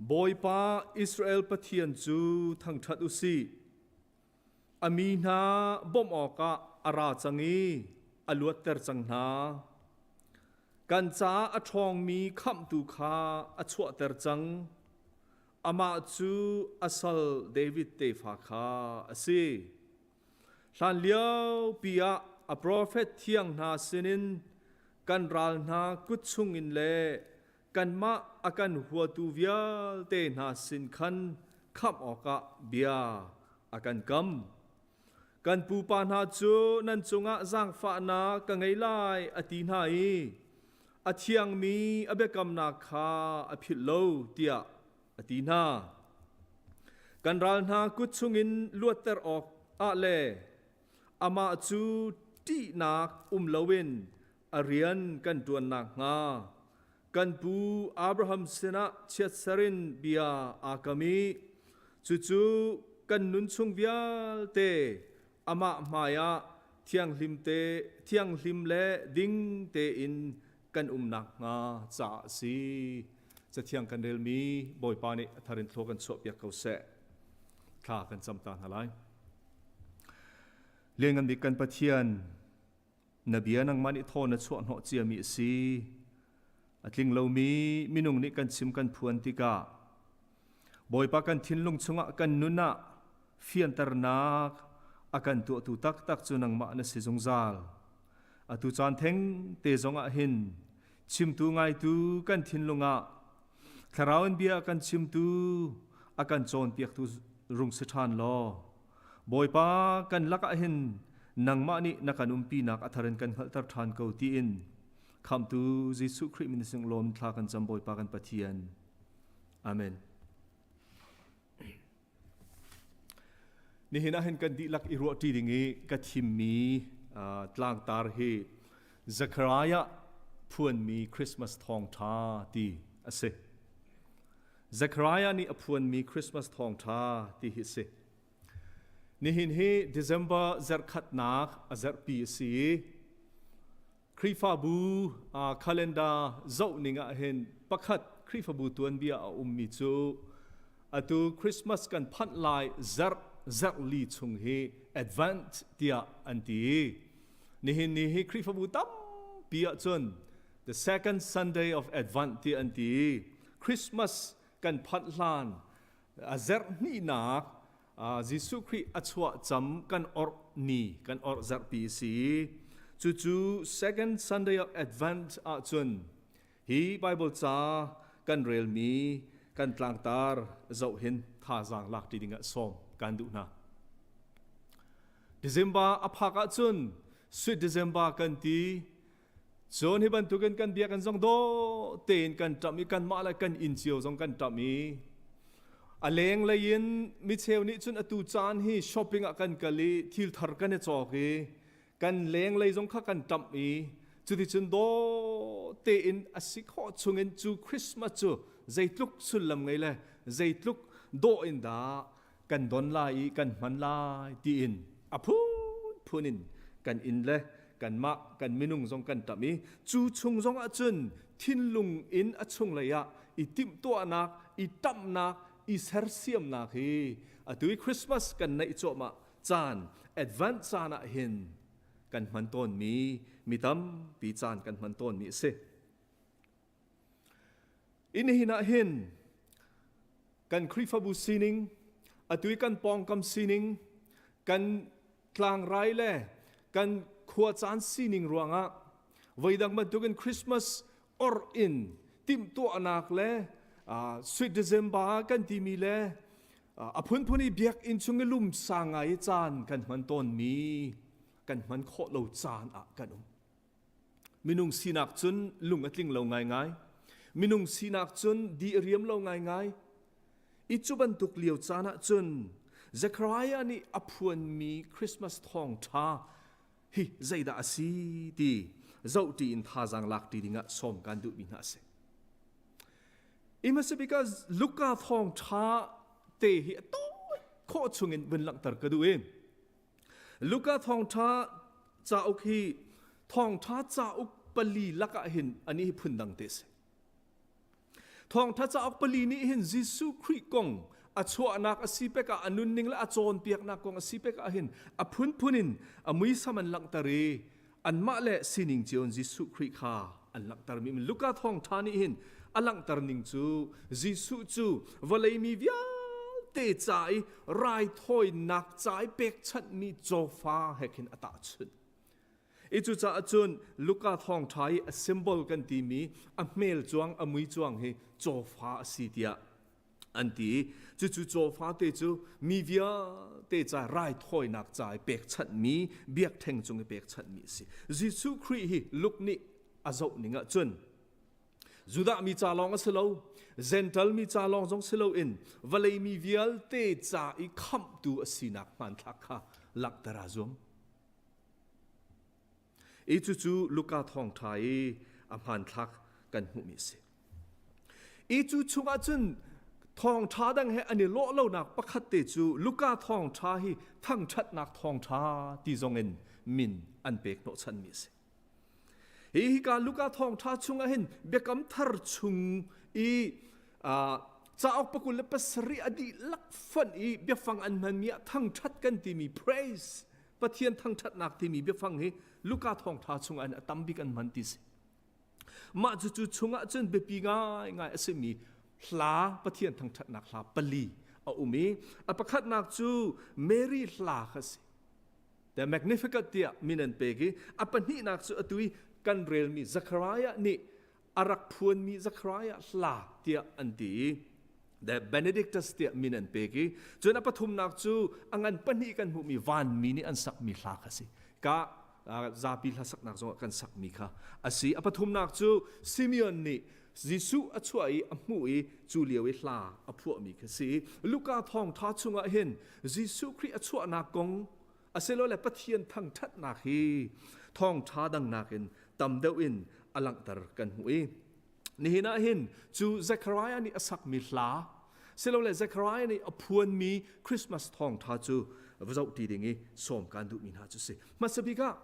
S9: Bawipa Israel Pathian cu thangṭhat u sih. A mi hna bawmh awkah a ra cang i a luatter cang hna. Kan caah a ṭhawngmi khamhtu kha a chuahter cang. Amah cu a sal David tefa kha a si. Hlanliopi ah a profet thiang hna sinin kan ral hna kut chungin le kanmah a kan huatu vialte hna sin khan khamh awkah bia a kan kam. Kan pupa hna cu nan cungah zaangfahnak ka ngei lai a ti hna i a thiangmi a biakamnak kha a philh lo tiah a ti hna. Kan ral hna kut chungin luatter awk ah le amah cu ṭihnak um loin a rian kan ṭuan nakhnga kan pu Abraham sinah chiatser in bia aa kam i cucu kan nun chung vialte amah hmaiah thianghlim te thianghlim le ding tein kan um nakhnga caah a si. Cathiang kan relmi Bawipa nih a thar in thlua kan chuahpiak ko seh. Thla kan cam ta hna lai. Lianngan bik kan Pathian, na bia nangmah nih thaw na chuah hnawh ciami a si. A tling lomi minung nih kan chim kan phuan tikah Bawipa kan thinlung chungah kan nun ah fianternak a kan tuahtu taktak cu nangmah na si zungzal. Atu caan theng te zong ah hin chimtu ngaitu kan thinlung ah thlarau in bia kan chimtu a kan cawnpiaktu rung si ṭhan law Bawipa kan lakah hin nangmah nih na kan umpinak a thar in kan hngalhter ṭhan ko tiin Khamhtu Jesuh Khrih min sing lawm thla kan cam Bawipa kan Pathian. Amen. Nihin ah hin kan dihlak i ruahṭi ding i ka thimmi tlangtar hi Zechariah phuanmi Christmas thawngṭha ti a si. Zechariah nih a phuanmi Christmas thawngṭha ti hi a si. Nihin hi December zarhkhatnak a zarhpi a si i Khrihfabu calendar zoh ning ah hin pakhat Khrihfabu tuanbia a ummi cu atu Christmas kan phanh lai zarh zarh li chung hi Advent tiah an ti. Nihin ni hi Khrihfabu tampi ahcun the second Sunday of Advent tiah an ti. Christmas kan phanh hlan a zarh hnihnak Jesuh Khrih a chuah cam kan orh ni kan orh zarhpi a si. Cucu second Sunday of Advent ahcun hi Bible ca kan relmi kan tlangtar zoh hin thazaang lak ṭi dingah sawm kan duh hna. December a phak ahcun Sweet December kan ti. Cun hi bantukin kan biakinn zong dawh tein kan ṭamh i kanmah le kan inn cio zong kan ṭamh i a lenglei in micheu nih cun atu caan hi shopping ah kan kal i thil thar kan i cawk i kan lenglei zong kha kan ṭamh i cuticun dawh tein a si khawh chungin cu Christmas cu zeitluk sullam ngei le zeitluk dawh in dah kan don lai i kan hman lai tiin a phunphun in kan inn le kanmah kan minung zong kan ṭam i cu chung zong ah cun thinlung in a chunglei ah i timhtuahnak i ṭamhnak i sersiamnak hi atu i Christmas kan neih cuahmah caan Advent caan ah hin. kan hman tawnmi mi tampi caan kan hman tawnmi a si. In hin ah hin kan Khrihfabu sining, atu i kan pawngkam sining, kan tlangrai le kan khua caan sining ruangah voidang bantukin Christmas or in timhtuahnak le sweet December kan timi le a phunphun i biakinn chung i lumsa ngai i caan kan hman tawnmi kan hman khawh lo caan ah kan um. Minung sinak cun lung a tling lo ngaingai. Minung sinak cun di a riam lo ngaingai. I cu bantuk lio caan ah cun Zechariah nih a phuanmi Christmas thawngṭha hi zeidah a si ti zohṭi in thazaang lakṭi dingah sawm kan duhmi hna a si. I hmasa bik ah Luka thawngṭha te hi a tawi khawh chungin vun langhter ka duh i Luka thawngṭha cauk hi thawngṭha cauk pali lakah hin ani hi phundang te a si. Thawngṭha cauk pali nih hin Jesuh Khrih kong a chuahnak a si pek ah a nunning le a cawnpiaknak kong a si pek ah hin a phunphun in a muisam an langhter i anmah le sining cio in Jesuh Khrih kha an langhter mi Luka thawngṭha nih hin a langhter ning cu Jesuh cu vawlei mi vialte ca i raithawinak ca i pekchanhmi cawfa he khin a tahchunh. I cucaah cun Luka thawngṭha i a symbol kan timi a hmel cuang a mui cuang hi cawfa a si tiah an ti. Cucu cawfa te cu mi vialte ca raithawinak ca i pekchanhmi biakṭheng cung i pekchanhmi a si. Jesuh Khrih hi Luke nih a zoh ning ah cun Judah mi ca lawng a si lo, Gentle mi ca lawng zong si loin vawlei mi vialte ca i khamhtu a sinak hmanthlak kha langhter aa zuam. I cucu Luka thawngṭha i a hmanthlak kan hmuhmi a si. I cu chungah cun thawngṭha dang he an i lawh lonak pakhat te cu Luka thawngṭha hi thangṭhatnak thawngṭha ti zongin min an pek hnawhchanmi a si. Hi hika Luka thawngṭha chungah hin biakam thar chung i cauk 27 a dihlak fonh i biafang an hmanmi ah thangṭhat kan timi praise Pathian thangṭhatnak timi biafang hi Luka thawngṭha chungah hin a tam bik an hman ti si. Mah cucu chungah cun biapi ngaingai a simi hla Pathian thangṭhatnak hla pali a um i a pakhatnak cu Mary hla kha a si. The Magnificat tiah min an pek i a pahnihnak cu atu i kan relmi Zechariah nih a rak phuanmi Zechariah hla tiah an ti i The Benedictus tiah min an pek i cun a pathumnak cu a ngan pahnih kan hmuhmi vanmi nih an sakmi hla kha si ka zapi hla saknak zongah kan sakmi kha a si a pathumnak cu Simeon nih Jesuh a chuah i a hmuh i cu lio i hla a phuahmi kha si Luka thawngṭha chungah hin Jesuh Khrih a chuahnak kong asilole Pathian thangṭhatnak hi thawngṭha dang nakin tam deuh in a langhter kan hmuh i nihin ah hin cu Zechariah nih a sakmi hla silole Zechariah nih a phuanmi Christmas thawngṭha cu va zoh ti ding i sawm kan duhmi hna cu si hmasa bik ah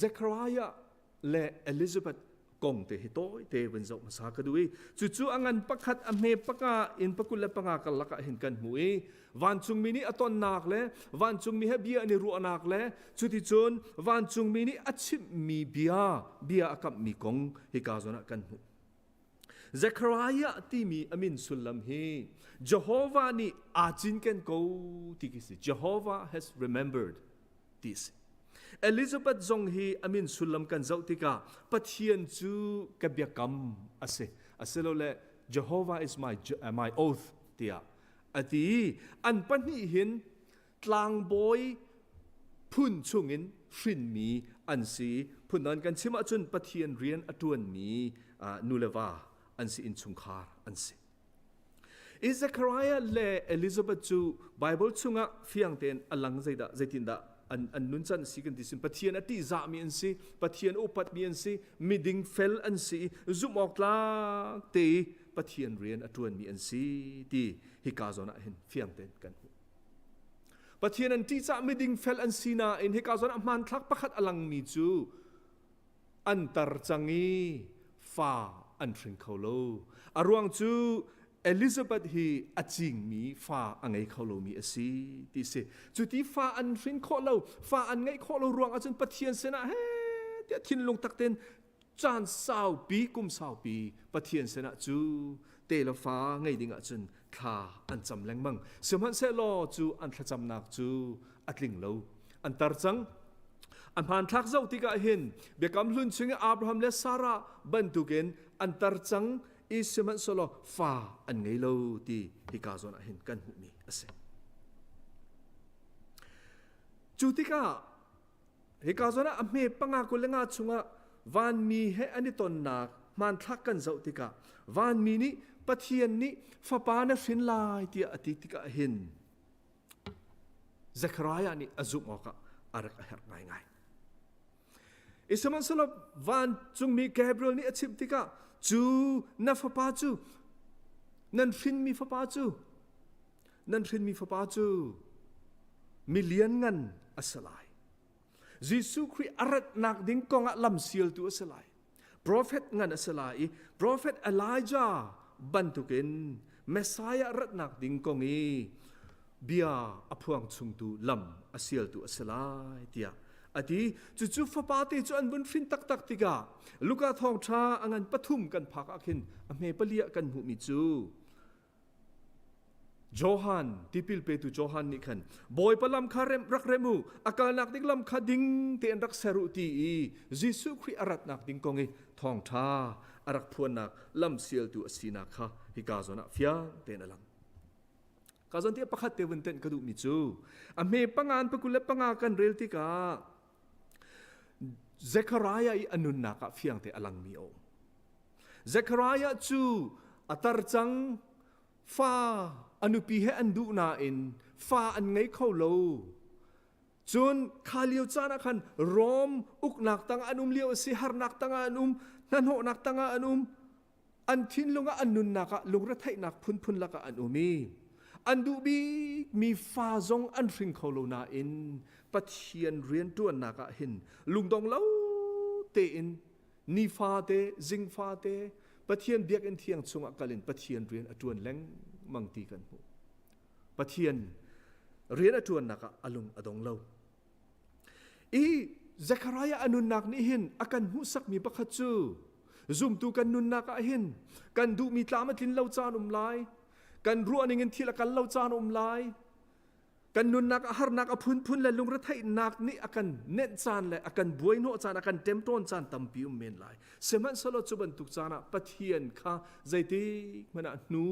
S9: Zechariah le Elizabeth kong te hi tawi te vun zoh hmasa ka duh i cucu a ngan pakhat a hme panga in pakul le panga karlak ah hin kan hmu i vancungmi nih a tonnak le vancungmi he bia an i ruahnak le cuticun vancungmi nih a chimhmi bia bia a kamhmi kong hika zawn ah kan hmuh Zechariah timi a min sullam hi Jehovah nih aa cinken ko ti khi si Jehovah has remembered ti a si. Elizabeth zong hi a min sullam kan zoh tikah Pathian cu ka biakam a si asilole Jehovah is my, my oath tiah a ti. An pahnih hin tlangbawi phun chungin hrinmi an si. Phun kan chim ahcun Pathian rian a ṭuanmi nu le va an si innchungkhar an si. I Zechariah le Elizabeth cu Bible chungah fiang tein a lang zeidah zeitindah an, an nuncan si kan ti sin Pathian a ṭihzahmi an si Pathian upatmi an si miding fel an si zumh awk tlak te i Pathian rian a ṭuanmi an si ti hika zawn ah hin fiang tein kan hmuh. Pathian an ṭihcah miding fel an si nain hika zawn ah hmanthlak pakhat a langmi cu an tar cang i fa an hring kho lo. A ruang cu Elizabeth hi a cingmi fa a ngei kho lomi a si ti si. Cu ti fa an hrin khawh lo, fa an ngeih khawh lo ruang ahcun Pathian sinah he tiah thinlung tak tein caan saupi, kum saupi Pathian sinah cu te le fa ngei ding ahcun thla an cam lengmang. Sihmanhsehlaw cu an thlacamnak cu a tling lo. An tar cang. A hmanthlak zoh tikah hin Biakam Hlun chung i Abraham le Sarah bantukin an tar cang i sihmanhsehlaw fa an ngei lo ti hika zawn ah hin kan hmuhmi a si. Cu tikah hika zawn ah a hme panga 25 chungah vanmi he an i tonnak hmanthlak kan zoh tikah vanmi nih Pathian nih fapa na hrin lai tiah a ti tikah hin Zechariah nih a zumh awkah a rak a herh ngaingai. I sihmanhsehlaw vancungmi Gabriel nih a chimh tikah cu na fapa cu nan hrinmi fapa cu nan hrinmi fapa cu mi lianngan a si lai. Jesuh Khrih a ratnak ding kongah lamsialtu a si lai. Profet ngan a si lai i Profet Elijah bantukin Messiah ratnak ding kong i bia a phuang chungtu lam a sialtu a si lai tiah a ti. Cucu fapa te cu an vun hrin taktak tikah Luka thawngṭha a ngan pathum kan phak ah khin a hme pali ah kan hmuhmi cu Johan tipil petu Johan nih khan Bawipa lam kha rem rak rem u a kalnak ding lam kha ding tein rak ser u ti i Jesuh Khrih a ratnak ding kong i thawngṭha a rak phuannak lam sialtu a sinak kha hika zawn ah fiang tein a lang. Ka zawn ti pakhat te vun tenh ka duhmi cu a hme pangan pakul le panga kan rel tikah Zechariah i a nunnak ah fiang te a langmi a um. Zechariah cu a tar cang fa a nupi he an duh nain fa an ngei kho lo. Cun kha lio caan ah khan Rom uknak tangah an um lio a si, harnak tangah an um, hnahnawhnak tangah an um, an thinlung ah an nunnak ah lungretheihnak phunphun lakah an um i an duh bikmi fa zong an hring kho lo nain Pathian rianṭuannak ah hin lungdong lo tein nifate zingfate Pathian biakinn thiang chungah kal in Pathian rian a ṭuan lengmang ti kan hmuh. Pathian rian a ṭuannak ah a lung a dong lo. I Zechariah a nunnak nih hin a kan hmuhsakmi pakhat cu zumtu kan nunnak ah hin kan duhmi tlam a tlin lo caan um lai, kan ruah ning in thil a kal lo caan um lai, kan nunnak ah harnak a phunphun le lungretheihnak nih a kan nenh caan le a kan buaihnawh caan a kan ṭemṭawn caan tampi um men lai. Sihmanhsehlaw cu bantuk caan ah Pathian kha zeitik hmanh ah hnu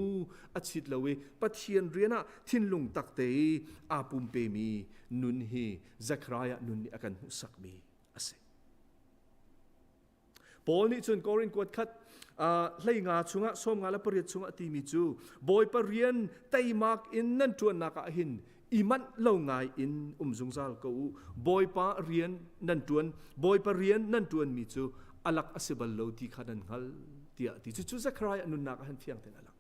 S9: a chit lo i Pathian rian ah thinlung tak te i aa pumpemi nun hi Zechariah nun nih a kan hmuhsakmi a si. Paul nih cun Korin kuat khat hlei nga chungah sawm nga le pariat chungah timi cu Bawipa rian teimak in nan ṭuannak ah hin i manh lo ngai in um zungzal ko u. Bawipa rian nan ṭuan Bawipa rian nan ṭuanmi cu alak a si bal lo ti kha nan hngal tiah ti. Cucu Zechariah nunnak ah hin fiang tein a lang.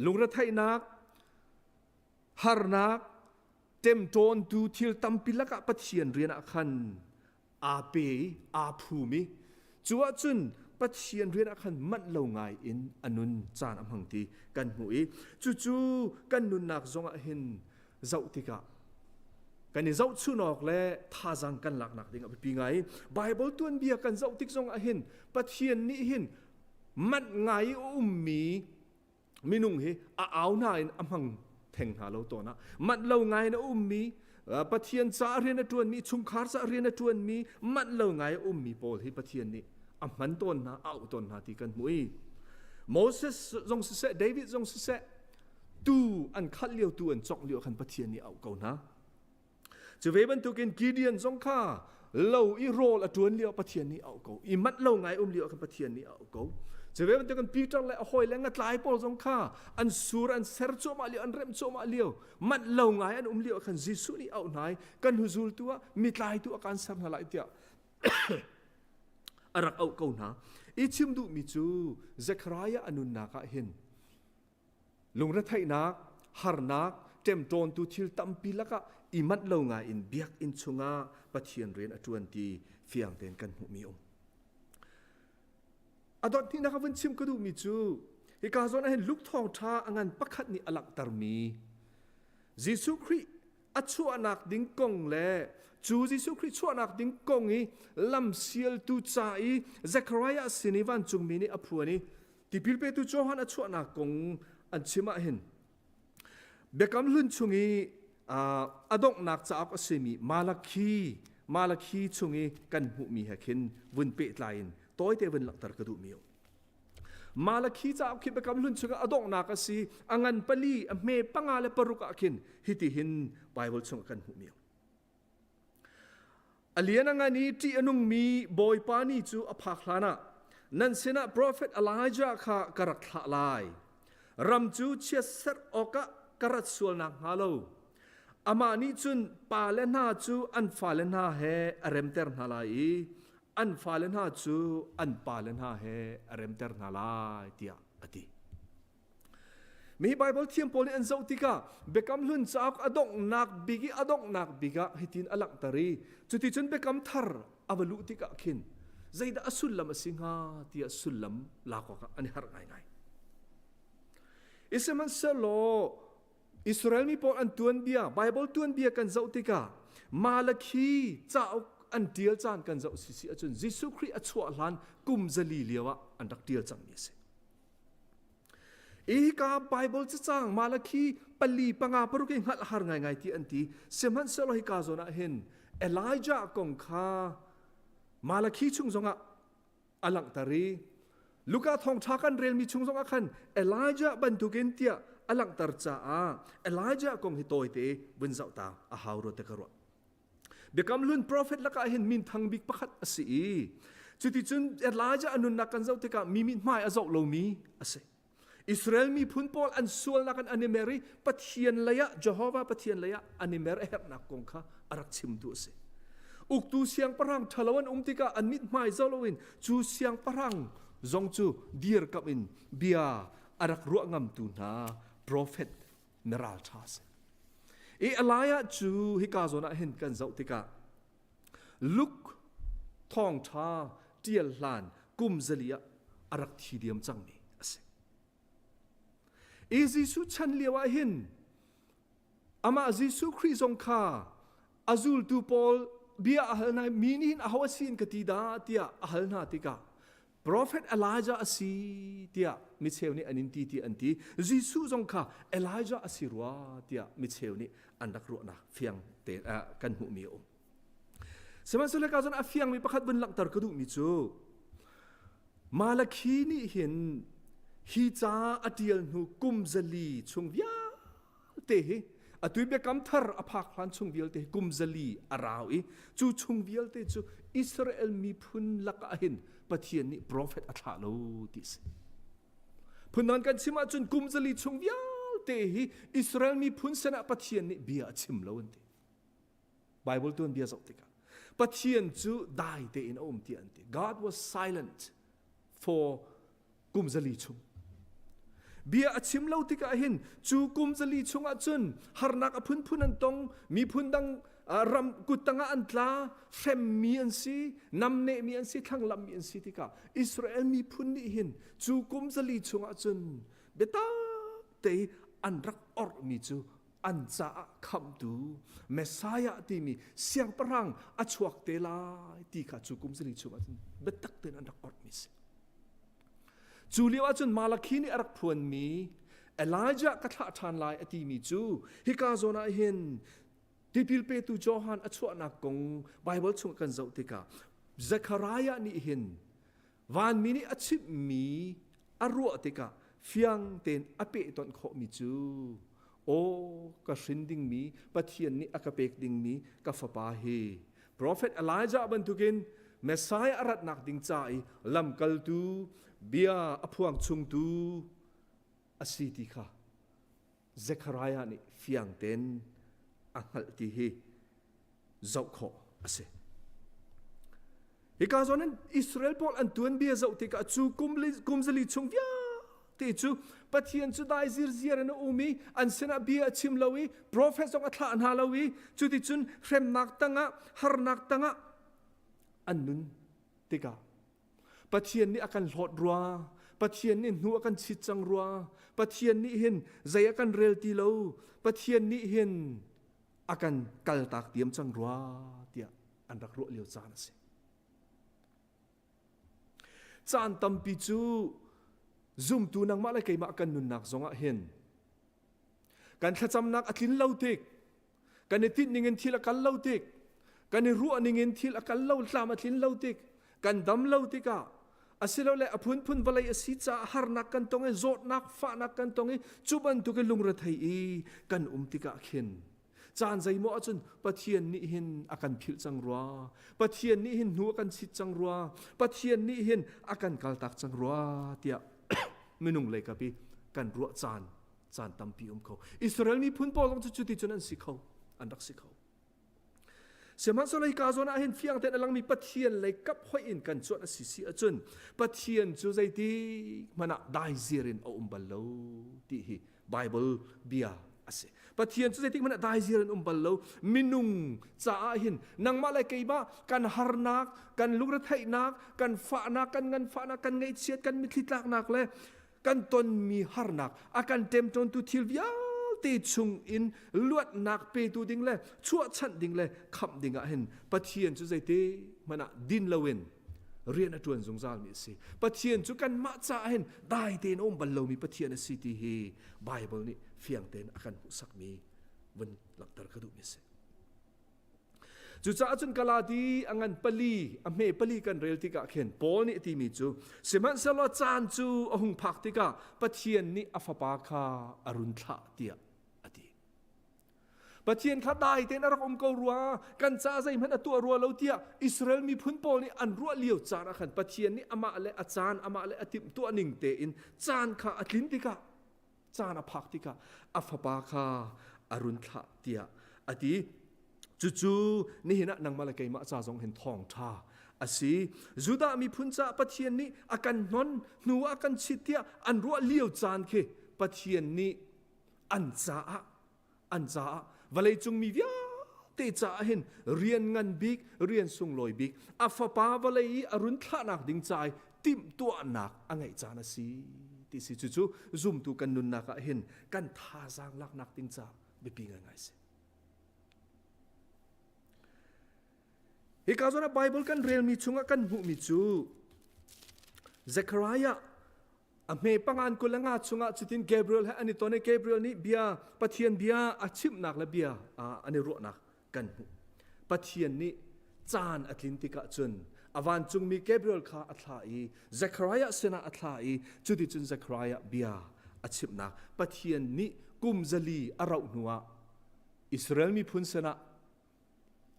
S9: Lungretheihnak harnak ṭemṭawntu thil tampi lakah Pathian rian ah khan aa pe i aa phum i cu ahcun Pathian rian ah khan manh lo ngai in a nun caan a hmang ti kan hmuh i cucu kan nunnak zongah hin zoh tikah kan i zohchun awk le thazaang kan laknak ding a biapi ngai i Bible tuanbia kan zoh tik zongah hin Pathian nih hin manh ngai i a ummi minung hi a au hna in a hmang theng hna lo tawn ah manh lo ngai in a ummi Pathian ca rian a ṭuanmi chungkhar ca rian a ṭuanmi manh lo ngai a ummi pawl hi Pathian nih a hman tawn hna a auh tawn hna ti kan hmuh i Moses zong siseh David zong siseh tu an khalh lio tu an cawk lio khan Pathian nih a auh ko hna Cu ve bantukin Gideon zong kha lo i rawl a ṭuan lio Pathian nih a auh ko. I manh lo ngai um lio khan Pathian nih a auh ko. Cu ve bantukin Peter le a hawi le ngatlai pawl zong kha an sur an ser cuahmah lio an remh cuahmah lio manh lo ngai an um lio khan Jesuh nih a auh hna i kan hnuzultu ah mitlaitu a kan ser hna lai tiah a rak auh ko hna. I chim duhmi cu Zechariah a nunnak ah hin Lungretheihnak, harnak, ṭemṭawntu thil tampi lakah i manh lo ngai in biakinn chungah Pathian rian a ṭuan ti fiang tein kan hmuhmi um. A dot hnihnak a vun chim ka duhmi cu. Hika zawn ah hin Luke thawngṭha a ngan pakhat nih a langhtermi Jesuh Khrih a chuahnak ding kong le cu Jesuh Khrih chuahnak ding kong i lamsialtu ca i Zechariah sin i vancungmi nih a phuan i tipil petu Johan a chuahnak kong an chim ah hin Biakam Hlun chung i a donghnak cauk a simi Malakhi Malakhi chung i kan hmuhmi he khin vun pehtlai in tawite vun langhter ka duhmi um. Malakhi cauk khi Biakam Hlun chungah a donghnak a si, a ngan pali, a hme panga le paruk ah khin hitihin Bible chungah kan hmuhmi um. A lian a ngan i ṭih a nungmi Bawipa ni cu a phak hlanah nan sinah profet Elijah kha ka rak thlah lai. Ram cu chiatserh awkah ka rat sual nakhnga lo. Amah nih cun pale hna cu an fale hna he a remter hna lai i an fale hna cu an pale hna he a remter hna lai tiah a ti. Mi Bible thiam pawl nih an zoh tikah Biakam Hlun cauk a donghnak bik i a donghnak bik ah hitin a langhter i cuticun Biakam Thar a va luh tikah khin zeidah a sullam a si hnga tiah sullam lak awkah an i harh ngaingai. I sihmanhsehlaw Israel mi pawl an tuanbia, Bible tuanbia kan zoh tikah Malakhi cauk an ṭial caan kan zoh sisi ahcun Jesuh Khrih a chuah hlan kum zali lio ah an rak ṭial cangmi a si. Hika Bible cacang Malakhi pali panga paruk i hngalh har ngaingai ti an ti. Sihmanhsehlaw hika zawn ah hin Elijah kong kha Malakhi chung zongah a langhter i Luka thawngṭha kan relmi chung zongah khan Elijah bantukin tiah a langhter caah Elijah kong hi tawite vun zoh ta a hau rua te ka ruah. Biakam Hlun profet lakah hin minthang bik pakhat a si i cuticun Elijah a nunnak kan zoh tikah mi mithmai a zoh lomi a si. Israel miphun pawl an sualnak an an i mer i Pathian leiah Jehovah Pathian leiah an i mer a herhnak kong kha a rak chimtu a si. Uktu siangpahrang ṭhalo an um tikah an mithmai zoh loin cu siangpahrang zong cu dirkamh in bia a rak ruah ngamtu hna profet na ralṭha a si. I Elijah cu hika zawn ah hin kan zoh tikah Luke thawngṭha ṭial hlan kum zali ah a rak thi diam cangmi a si. I Jesuh chan lio ah hin amah Jesuh Khrih zong kha a zultu pawl bia a hal hna mi nih hin aho a si in ka ti dah tiah a hal hna tikah Prophet Elijah a si tiah micheu nih an in ti ti an ti. Jesuh zong kha Elijah a si rua tiah micheu nih an rak ruahnak fiang te kan hmuhmi a um. Sihmanhsehlaw ka zon a fiangmi pakhat vun langhter ka duhmi cu Malakhi nih hin hi ca a tial hnu kum zali chung vialte hi atu biakam thar a phak hlan chung vialte hi kum zali a rau i cu chung vialte cu Israel miphun lakah hin Pathian nih profet a thlah lo ti si. Phundang kan chim ahcun kum zali chung vialte hi Israel miphun sinah Pathian nih bia a chim lo an ti. Bible tuan bia zoh tikah Pathian cu dai tein a um ti an ti. God was silent for kum zali chung. Bia a chim lo tikah hin cu kum zali chungah cun harnak a phunphun an tong, miphun dang ram kut tangah an tla, hremmi an si, namnehmi an si, thlanglammi an si tikah Israel miphun nih hin cu kum zali chungah cun biatak te an rak orhmi cu an caah khamhtu Messiah timi siangpahrang a chuak te lai ti kha cu kum zali chungah cun biatak tein an rak orhmi si. Cu lio ahcun Malakhi nih a rak phuanmi Elijah ka thlah ṭhan lai a timi cu hika zawn ah hin tipil petu Johan a chuahnak kong Baibal chung kan zoh tikah Zechariah nih hin vanmi nih a chimhmi a ruah tikah fiang tein a pehtonh khawhmi cu aw ka hrin dingmi Pathian nih a ka pek dingmi ka fapa hi Prophet Elijah bantukin Messiah a ratnak ding ca i lamkaltu bia a phuang chungtu a si ti kha Zechariah nih fiang tein a hngalh ti hi zoh khawh a si. Hika zawn in Israel pawl an tuanbia zoh tikah cu kum zali chung vialte cu Pathian cu dai zirziar in a um i an sinah bia a chim lo i profet zong a thlah hna lo i cuticun hremnak tangah harnak tangah an nun tikah Pathian nih a kan hlawt rua. Pathian nih hnu a kan chit cang rua. Pathian nih hin zei a kan rel ti lo. Pathian nih hin a kan kaltak diam cang rua tiah an rak ruah lio caan a si. Caan tampi cu zumtu nangmah le keimah kan nunnak zongah hin kan thlacamnak a tlin lo tik kan i tinh ningin thil a kal lo tik kan i ruah ningin thil a kal lo tlam a tlin lo tik kan dam lo tikah asilole a phunphun vawlei a si caah harnak kan tong i zawtnak fahnak kan tong i cu bantuk i lungrethei i kan um tikah khin caan zeimaw ahcun Pathian nih hin a kan philh cang rua Pathian nih hin hnu a kan chit cang rua Pathian nih hin a kan kaltak cang rua tiah minung lei kap i kan ruah caan caan tampi um kho Israel miphun pawl zong cu cuti cun an si kho an rak si kho Sihmanhsehlaw hika zawn ah hin fiang tein a langmi Pathian lei kap hoih in kan cuanh a si si ahcun Pathian cu zeiti hmanh ah daizir in a um bal lo ti hi Bible bia a si. Pathian cu zeitik hmanh ah daizir in um bal lo. Minung caah hin nangmah le keimah kan harnak, kan lungretheihnak, kan fahnak, kan nganfahnak, kan ngaihchiat, kan mitthli tlaknak le kan tonmi harnak a kan ṭemṭawntu thil vialte chung in luatnak petu ding le chuahchanh ding le khamh ding ah hin Pathian cu zeiti hmanh ah din loin rian a ṭuan zungzalmi a si. Pathian cu kanmah caah hin dai tein a um bal lomi Pathian a si ti hi Baibal nih fiang tein a kan hmuhsakmi vun langhter ka duhmi a si. Cucaah cun Galati a ngan pali, a hme pali kan rel tikah khin Paul nih a timi cu sihmanhsehlaw caan cu a hung phak tikah Pathian nih a fapa kha a run thlah tiah a ti. Pathian kha dai tein a rak um ko rua, kan ca zeihmanh a tuah rua lo tiah Israel miphun pawl nih an ruah lio caan ah khan Pathian nih amah le a caan, amah le a timhtuah ning tein caan kha a tlin tikah caan a phak tikah a fapa kha a run thlah tiah a ti. Cucu nihin ah nangmah le keimah ca zong hin thawngṭha a si. Judah miphun caah Pathian nih a kan hnon hnu ah kan chit tiah an ruah lio caan khi Pathian nih an caah an caah vawleicung mi vialte caah hin rian ngan bik rian sunglawi bik a fapa vawlei i a run thlahnak ding ca i timhtuahnak a ngeih caan a si ti si cucu zumtu kan nunnak ah hin kan thazaang laknak ding ca biapi ngaingai si. Hika zawn ah Bible kan relmi chungah kan hmuhmi cu Zechariah a hme pangan kul le nga chungah cutin Gabriel he an i ton i Gabriel nih bia Pathian bia a chimhnak le bia an i ruahnak kan hmuh. Pathian nih caan a tlin tikah cun a vancungmi Gabriel kha a thlah i Zechariah sinah a thlah i cuticun Zechariah bia a chimhnak Pathian nih kum zali a rauh hnuah Israel miphun sinah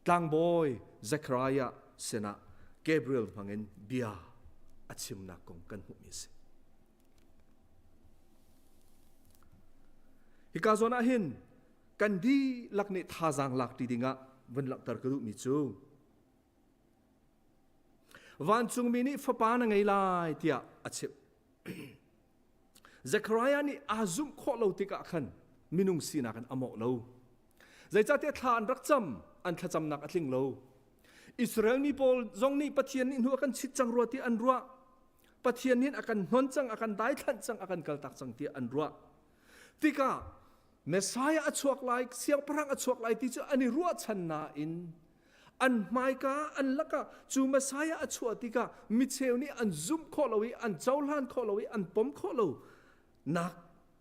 S9: tlangbawi Zechariah sinah Gabriel hmangin bia a chimnak kong kan hmuhmi a si. Hika zawn ah hin kan dihlak nih thazaang lak ti dingah vun langhter ka duhmi cu vancungmi nih fapa na ngei lai tiah a chimh. Zechariah nih aa zumh khawh lo tikah khan minung sinak in a mawh lo. Zeicahtiah thla an rak cam, an thlacamnak a tling lo. Israel mi pawl zong nih Pathian nih hnu a kan chit cang rua ti an ruah. Pathian nih a kan hnon cang, a kan daithlanh cang, a kan kaltak cang tiah an ruah. Tikah Messiah a chuak lai, siangpahrang a chuak lai ti cu an i ruahchan nain an hmaika an lakah cu Messiah a chuah tikah micheu nih an zumh khawh lo i an cohlan khawh lo i an pom khawh lo nak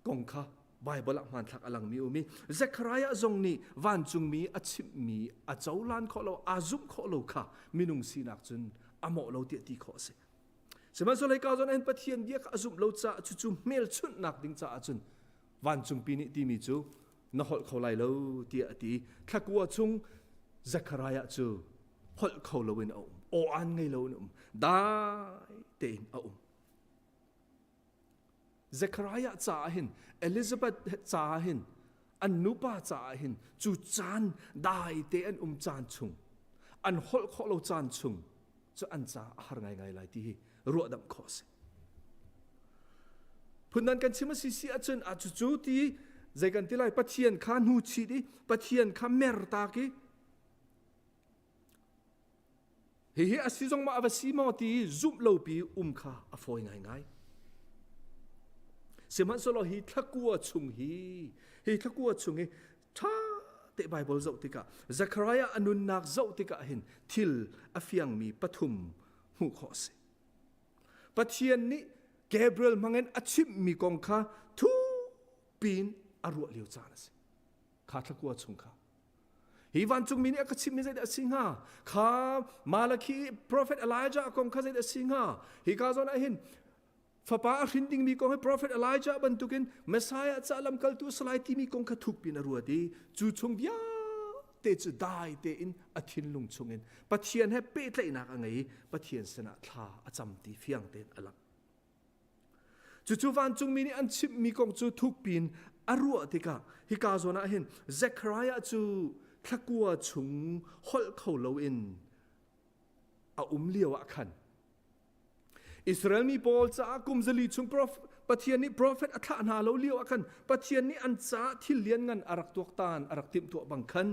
S9: kong kha Baibal ah hmanthlak a langmi um i Zechariah zong nih vancungmi a chimhmi a cohlan khawh lo aa zumh khawh lo kha minung sinak cun a mawh lo tiah ti khawh a si. Sihmanhsehlaw hika zawn ah hin Pathian bia kha a zumh lo caah cucu hmelchunhnak ding caah cun vancungpi nih timi cu na holh kho lai lo tiah a ti. Thlakua chung Zechariah cu holh kho loin a um, aw-an ngei loin a um, dai tein a um. Zechariah caah hin Elizabeth caah hin an nupa caah hin cu caan dai te an um caan chung an holh khawh lo caan chung cu an caah a har ngaingai lai ti hi ruahdamh khawh a si. Phundan kan chim a si si ahcun a cucu ti zei kan ti lai Pathian kha hnu chit i Pathian kha mer tak i Hihi a si zong ma a va si maw ti zumh lopi um kha a fawi ngaingai. Sihmanhsehlaw hi thlakua chung hi hi thlakua chung hi ṭha te Bible zoh tikah Zechariah a nunnak zoh tikah hin thil a fiangmi pathum hmuh khawh a si. Pathian nih Gabriel hmangin a chimhmi kong kha thukpiin a ruah lio caan a si. Kha thlakua chung kha. Hi vancungmi nih a ka chimhmi zeidah a si hnga? Kha Malakhi prophet Elijah kong kha zeidah a si hnga? Hi ka zawn ah hin fapa a hrin dingmi kong hi prophet Elijah bantukin Messiah ca lamkaltu a si lai timi kong kha thukpi in a ruat i cu chung vialte cu dai tein a thinlung chungin Pathian he pehtlaihnak a ngei i Pathian sinah thla a cam ti fiang tein a lang. Cucu vancungmi nih an chimhmi kong cu thukpi in a ruah tikah hika zawn ah hin Zechariah cu thlakua chung holh kho loin a um lio ah khan Israel mi pawl caah kum zali chung Pathian nih profet a thlah hna lo lio ah khan Pathian nih an caah thil lianngan a rak tuaktan a rak timhtuah bang khan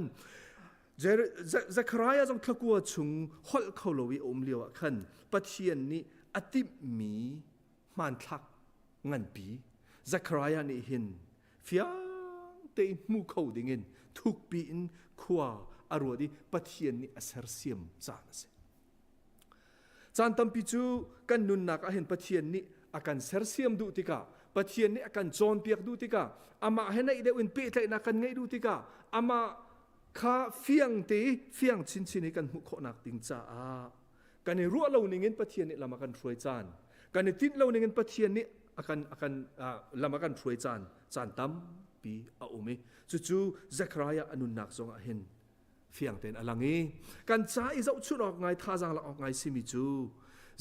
S9: Zechariah zong thlakua chung holh kho lo i a um lio ah khan Pathian nih a timhmi hmanthlak nganpi Zechariah nih hin fiang tein hmu kho dingin thukpi in khua a ruat i Pathian nih a sersiam caan a si. Caan tampi cu kan nunnak ah hin Pathian nih a kan sersiam duh tikah, Pathian nih a kan cawnpiak duh tikah, amah he naih deuh in pehtlaihnak kan ngeih duh tikah, amah kha fiang te fiang chinchin i kan hmuh khawhnak ding caah kan i ruah lo ning in Pathian nih lam a kan hruai caan, kan i tinh lo ning in Pathian nih a kan a kan lam a kan hruai caan caan tampi a um i cucu Zechariah a nunnak zongah hin fiang tein a lang i kan ca i zohchunh awk ngai thazaang lak awk ngai simi cu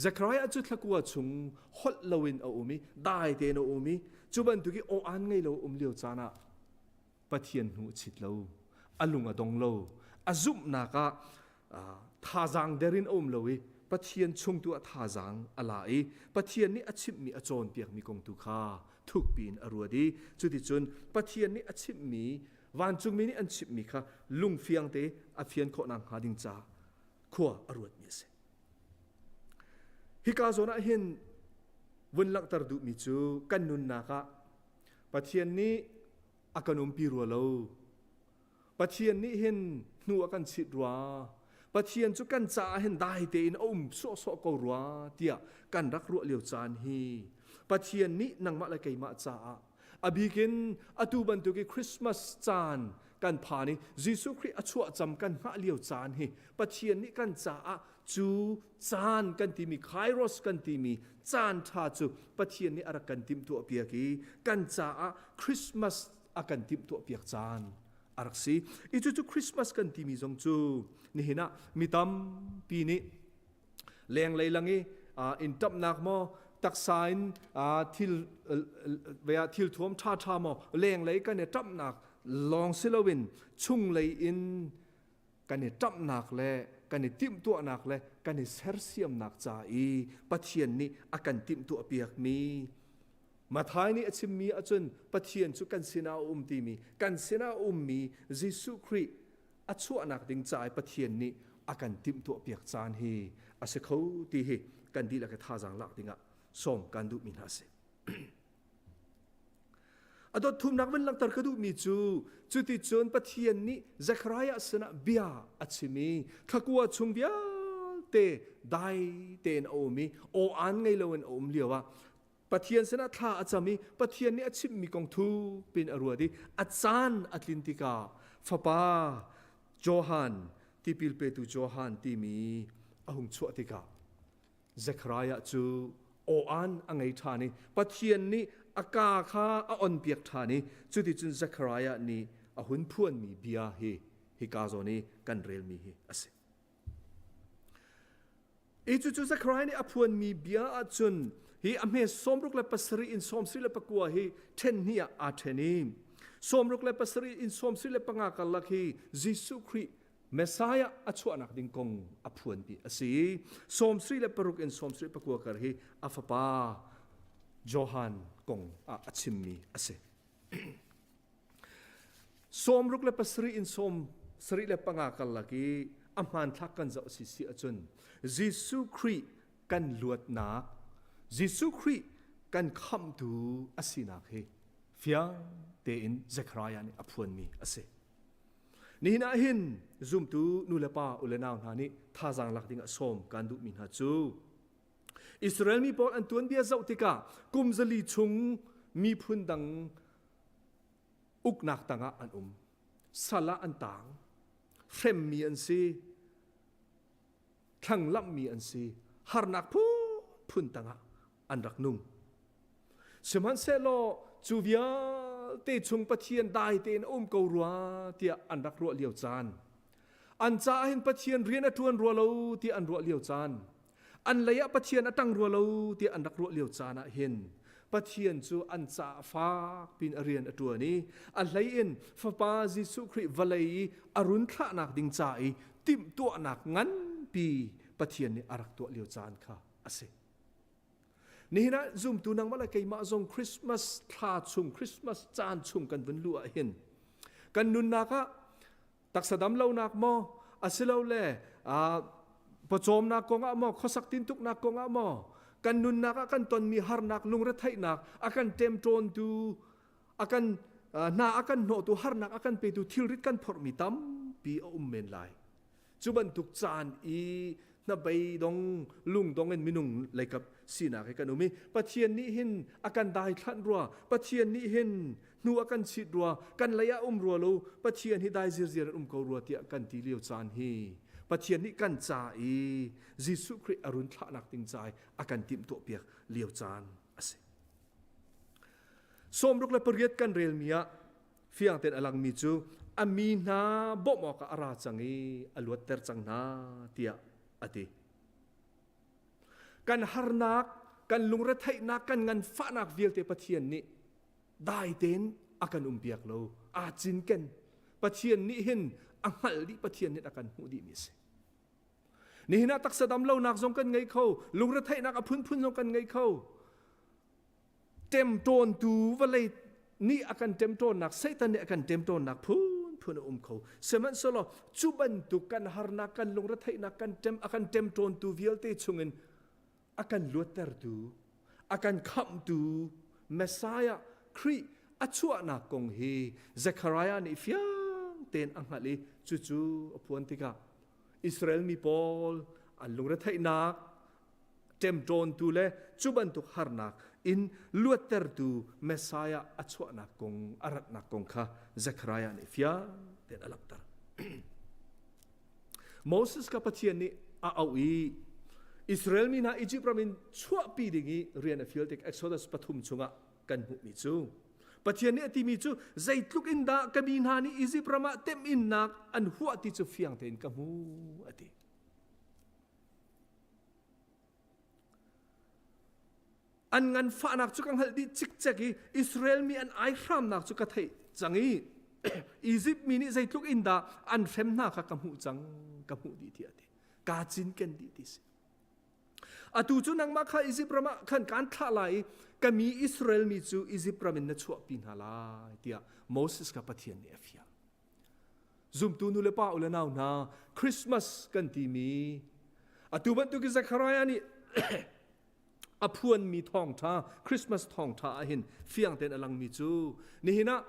S9: Zechariah cu thlakua chung holh loin a um i dai tein a um i cu bantuk i aw-an ngei lo um lio caan ah Pathian hnu a chit lo a lung a dong lo a zumhnak ah thazaang der in a um lo i Pathian chung tu ah thazaang a la i Pathian nih a chimhmi a cawnpiakmi kong tu kha thukpi in a ruat i cuticun Pathian nih a chimhmi vancungmi nih an chimhmi kha lungfiang te a fian khawhnak hnga ding ca khua a ruatmi a si. Hika zawn ah hin vun langhter duhmi cu kan nunnak ah Pathian nih a kan umpi rua lo. Pathian nih hin hnu a kan chit rua. Pathian cu kan caah hin dai tein a um sawhsawh ko rua tiah kan rak ruah lio caan hi Pathian nih nangmah le keimah caah A bikin atu bantuk i Christmas caan kan phan i Jesuh Khrih a chuah cam kan hngah lio caan hi Pathian nih kan caah cu caan kan timi Kairos kan timi caan ṭha cu Pathian nih a rak kan timhtuah piak i kan caah Christmas a kan timhtuah piak caan a rak si. I cucu Christmas kan timi zong cu nihin ah mi tampi nih lenglei lang i in ṭamhnak maw taksa in thil thil thuam ṭhaṭha maw lenglei kan i ṭamhnak lawng si loin chunglei in kan i ṭamhnak le kan i timhtuahnak le kan i sersiamnak ca i Pathian nih a kan timhtuah piakmi Mathai nih a chimmi ahcun Pathian cu kan sinah a um timi kan sinah a ummi Jesuh Khrih a chuahnak ding ca i Pathian nih a kan timhtuahpiak caan hi a si kho ti hi kan dihlak i thazaang lak dingah sawm kan duhmi hna a si. A dot thumnak van langhter ka duhmi cu cuticun Pathian nih Zechariah sinah bia a chim i thlakua chung vialte dai tein a um i aw aan ngei loin a um lio ah Pathian sinah thla a cam i Pathian nih a chimhmi kong thupin a ruat i a caan a tlin tikah fapa Johan tipil petu Johan timi a hung chuah tikah Zechariah cu aw-an a ngei ṭhan i Pathian nih a kaa kha a onpiak ṭhan i cuticun Zechariah nih a hun phuanmi bia hi hika zawn i kan relmi hi a si. I cucu Zechariah nih a phuanmi bia ahcun hi a hme 67 in 74 hi ṭhen hnih ah aa ṭhen i 67 in 75 karlak hi Jesuh Khrih Messiah a chuahnak ding kong a phuanmi a si i 76 in 79 kar hi a fapa Johan kong ah a chimmi a si. 67 in 75 karlak i a hmanthlak kan zoh si si ahcun Jesuh Khrih kan luatnak Jesuh Khrih kan khamhtu a sinak hi fiang tein Zechariah nih a phuanmi a si. Nihin ah hin zumtu nu le pa u le nau hna nih thazaang lak ding ah sawm kan duhmi hna cu Israel mi pawl an tuanbia zoh tikah kum zali chung miphun dang uknak tangah an um. Sal ah an taang. Hremmi an si. Thlanglamhmi an si. Harnak phunphun tangah an rak nung. Sihmanhsehlaw cu vialte chung Pathian dai tein a um ko rua tiah an rak ruah lio caan, an caah hin Pathian rian a ṭuan rua lo tiah an ruah lio caan, an lei ah Pathian a ṭang rua lo tiah an rak ruah lio caan ah hin Pathian cu an caah fak pin a rian a ṭuan i a hlei in Fapa Jesuh Khrih vawlei i a run thlahnak ding ca i timhtuahnak nganpi Pathian nih a rak tuah lio caan kha a si. Nihin ah zumtu nangmah le keimah zong Christmas thla chung, Christmas caan chung kan vun luh ah hin kan nunnak ah taksa dam lonak maw asilole pawcawmnak kong ah maw khuasak tintuknak kong ah maw kan nunnak ah kan tonmi harnak lungretheihnak a kan ṭemṭawntu a kan hna a kan hnawhtu harnak a kan petu thilrit kan phorhmi tampi a um men lai. Cu bantuk caan i hnabeidong lungdong in minung leikap sinak hi kan um i Pathian nih hin a kan daithlanh rua Pathian nih hin hnu a kan chit rua kan lei ah um rua lo Pathian hi dai zirziar in um ko rua tiah kan ti lio caan hi Pathian nih kan ca i Jesuh Khrih a run thlahnak ding ca i a kan timhtuahpiak lio caan a si. 68 kan relmi ah fiang tein a langmi cu a mi hna bawmh awkah a ra cang i a luatter cang hna tiah a ti. Kan harnak, kan lungretheihnak, kan nganfahnak vialte Pathian nih dai tein a kan umpiak lo. Aa cinken. Pathian nih hin a hngalh dih, Pathian nih a kan hmuh dihmi a si. Nihin ah taksa dam lonak zong kan ngei kho, lungretheihnak a phunphun zong kan ngei kho. Ṭemṭawntu vawlei nih a kan ṭemṭawnnak, Satan nih a kan ṭemṭawnnak phunphun a um kho. Sihmanhsehlaw cu bantuk kan harnak, kan lungretheihnak, kan ṭem, a kan ṭemṭawntu vialte chungin a kan luattertu, a kan khamhtu Messiah Khrih a chuahnak kong hi Zechariah nih fiang tein a hngalh i cucu a phuan tikah Israel mi pawl an lungretheihnak, ṭemṭawntu le cu bantuk harnak in luattertu Messiah a chuahnak kong, a ratnak kong kha Zechariah nih fiang tein a langhter. Moses kha Pathian nih a auh i Israel mi hna Egypt ram in chuahpi ding i rian a fial tik Exodus pathum chungah kan hmuhmi cu Pathian nih a timi cu zeitluk in dah ka mi hna nih Egypt ram ah temhinnak an huah ti cu fiang tein ka hmu a ti. An nganfahnak cu ka hngalh dih cikcek i Israel mi an aihramnak cu ka theih cang i Izipt mi nih zeitluk in dah an hrem hna kha ka hmuh cang, ka hmuh dih tiah a ti. Kaa cinken dih ti si. Atu cu nangmah kha Izipt ram ah khan kaan thlah lai i ka mi Israel mi cu Izipt ram in na chuahpi hna lai tiah Moses kha Pathian nih a fial. Zumtu nu le pa u le nau hna, Christmas kan timi atu bantuk Zechariah nih a phuanmi thawngṭha Christmas thawngṭha ah hin fiang tein a langmi cu nihin ah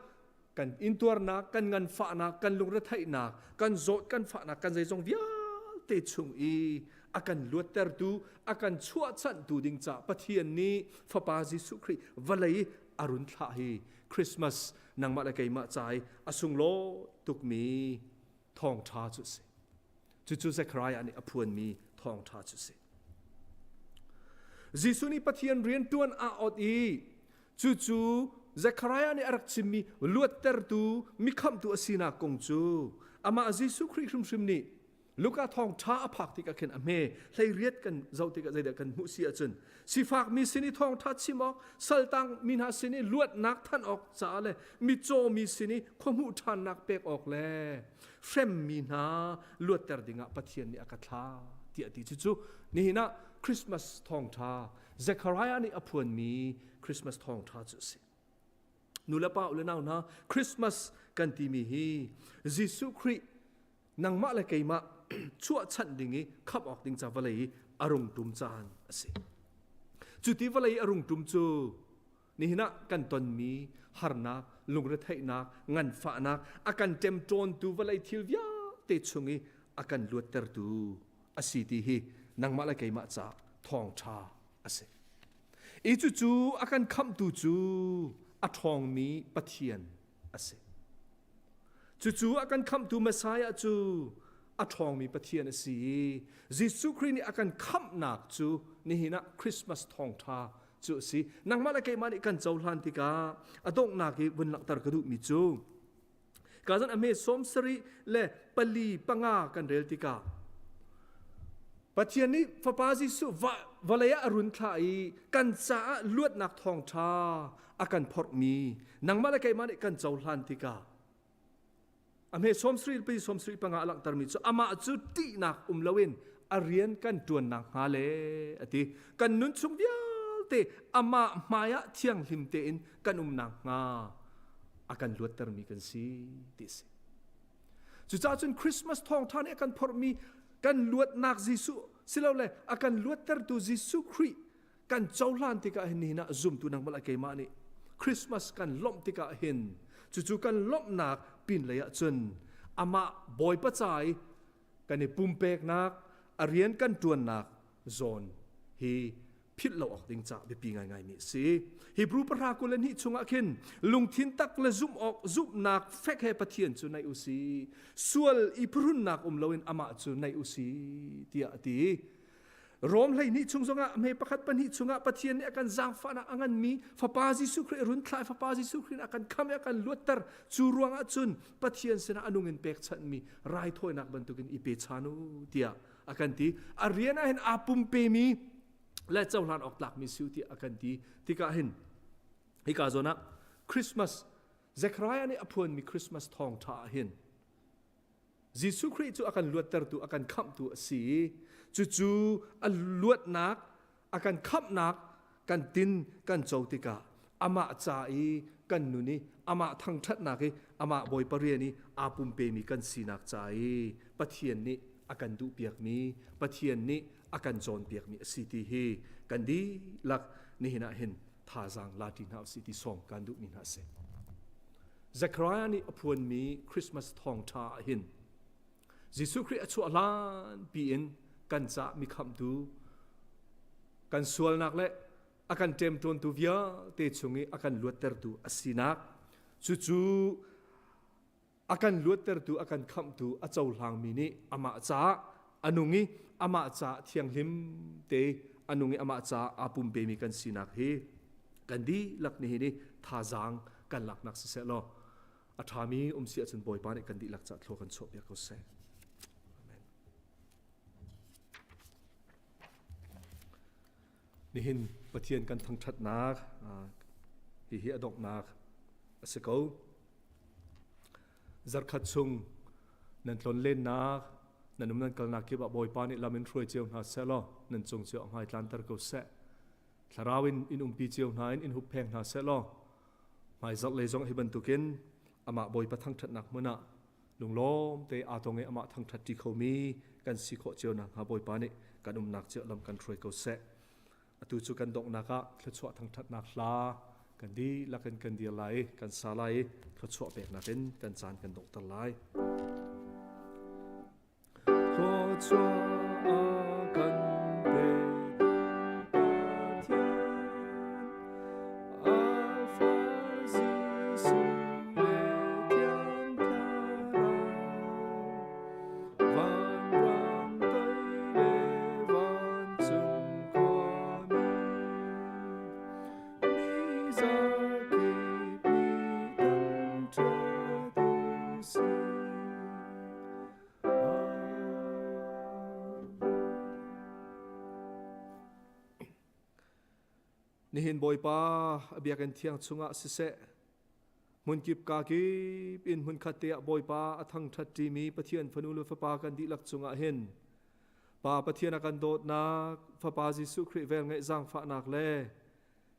S9: kan intuarnak, kan nganfahnak, kan lungretheihnak, kan zawt kan fahnak, kan zeizong vialte chung i a kan luattertu, a kan chuahchanhtu ding ca Pathian nih Fapa Jesuh Khrih vawlei a run thlah hi Christmas nangmah le keimah ca i a sunglawi tukmi thawngṭha cu a si. Cucu Zechariah nih a phuanmi thawngṭha cu a si. Jesuh nih Pathian rian ṭuan aa ot i cucu Zechariah nih a rak chimmi luattertu mikhamhtu a sinak kong cu amah Jesuh Khrih hrimhrim nih Luka thawngṭha a phak tikah khin a hme hleiriat kan zoh tikah zeidah kan hmuh si ahcun sifakmi sin i thawngṭha chim awk saltang mi hna sin i luatnak thanh awk caah le mitcaw mi sin i khuahmuh ṭhannak pek awk le hremmi hna luatter dingah Pathian nih a ka thlah tiah ti cucu nihin ah Christmas thawngṭha Zechariah nih a phuanmi Christmas thawngṭha cu a si. Nu le pa u le nau hna Christmas kan timi hi Jesuh Khrih nangmah le keimah chuahchanh ding i khamh awk ding ca vawlei i a rung tum caan a si. Cuti vawlei a rung ṭum cu nihin ah kan tonmi harnak, lungretheihnak, nganfahnak, a kan ṭemṭawntu vawlei thil vialte chung i a kan luattertu a si ti hi nangmah le keimah caah thawngṭha a si. I cucu a kan khamhtu cu a ṭhawngmi Pathian a si. Cucu a kan khamhtu Messiah cu a ṭhawngmi Pathian a si i Jesuh Khrih nih a kan khamhnak cu nihin ah Christmas thawngṭha cu a si. Nangmah le keimah nih kan cohlan tikah a donghnak i vun langhter ka duhmi cu ka zan a hme 74 le pali panga kan rel tikah Pathian nih Fapa Jesuh vawlei ah a run thlah i kan caah luatnak thawngṭha a kan phorhmi nangmah le keimah nih kan cohlan tikah a hme 70 pi 75 a langhtermi cu amah cu ṭihnak um loin a rian kan ṭuannak hnga le a ti. Kan nun chung vialte amah hmaiah thianghlim tein kan umnak hnga a kan luattermi kan si ti a si. Cucaah cun Christmas thawngṭha nih a kan phorhmi kan luatnak Jesuh silole a kan luattertu Jesuh Khrih kan cohlan tikah hin nihin ah zumtu nangmah le keimah nih Christmas kan lawmh tikah hin cucu kan lawmhnak pinlei ah cun amah Bawipa ca i kan i pumpeknak a rian kan ṭuannak zawn hi philh lo awk ding ca biapi ngaingai mi a si. Hebrew 12 chungah khin lungthin tak le zumh awk zumhnak fek he Pathian cu naih u si, sual i phuhrunnak um loin amah cu naih u si tiah a ti. Rom 12 chung zongah hme pakhat pahnih chungah Pathian nih a kan zaangfahnak a nganmi Fapa Jesuh Khrih run thlah Fapa Jesuh Khrih a kan kham i a kan luatter. Cu ruangah cun Pathian sinah a nung in pekchanhmi raithawinak bantukin i pe chan u tiah a kan ti. A rian ah hin aa pumpemi le cohlan awk tlakmi si u tiah a kan ti. Tikah hin hika zawn ah Christmas Zechariah nih a phuanmi Christmas thawngṭha ah hin Jesuh Khrih cu a kan luattertu, a kan khamhtu a si i cucu a luatnak, a kan khamhnak kan tin kan co tikah amah ca i kan nun i amah thangṭhatnak i amah Bawipa rian i aa pumpemi kan sinak ca i Pathian nih a kan duhpiakmi, Pathian nih a kan cawnpiakmi a si ti hi kan dihlak nihin ah hin thazaang la ṭi hna usih ti sawm kan duhmi hna a si. Zechariah nih a phuanmi Christmas thawngṭha ah hin Jesuh Khrih a chuah hlan piin kan cah mi khamhtu kan sualnak le a kan ṭemṭawntu vialte chung i a kan luattertu a sinak cucu a kan luattertu a kan khamhtu a cohlangmi nih amah caah a nung i amah caah thianghlim te a nung i amah caah aa pumpemi kan sinak hi kan dihlak nihin i thazaang kan laknak siseh law a ṭhami um si ahcun Bawipa nih kan dihlak caah thlua kan chuahpiak ko seh. Amen. Nihin Pathian kan thangṭhatnak hihi a donghnak a si ko. Zarkhat chung nan tlonlennak, nan um nan kalnak kip ah Bawipa nih lam in hruai cio hna seh law nan cung cio a hmai tlanter ko seh. Thlarau in in umpi cio hna in in huppheng hna seh law hmaizarh lei zong hi bantukin amah Bawipa thangṭhatnak hmun ah lunglawm te aa tong i amah thangṭhat ṭi khomi kan si khawh cio nakhnga Bawipa nih kan umnak cio lam kan hruai ko seh. Atu cu kan donghnak ah thluachuah thangṭhatnak hla kan dihlak in kan dir lai i kan sa lai i thluachuah peknak in kan caan kan donghter lai. Thluachuah a kan pek Pathian, a fa Jesuh le Thiang Thlarau, vanram toi le vancung khuami, mi zakip nih thangṭhat u sih. Nihin Bawipa a biakinn thiang chungah siseh, hmunkip kakip in hmunkhat te ah Bawipa a thangṭhat ṭimi Pathian fanu le fapa kan dihlak cungah hin Pa Pathian a kan dawtnak, Fapa Jesuh Khrih velngeih zaangfahnak le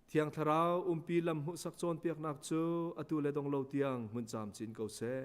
S9: Thiang Thlarau umpi lam hmuhsak cawnpiaknak cu atu le dong lo tiang hmun camcin ko seh.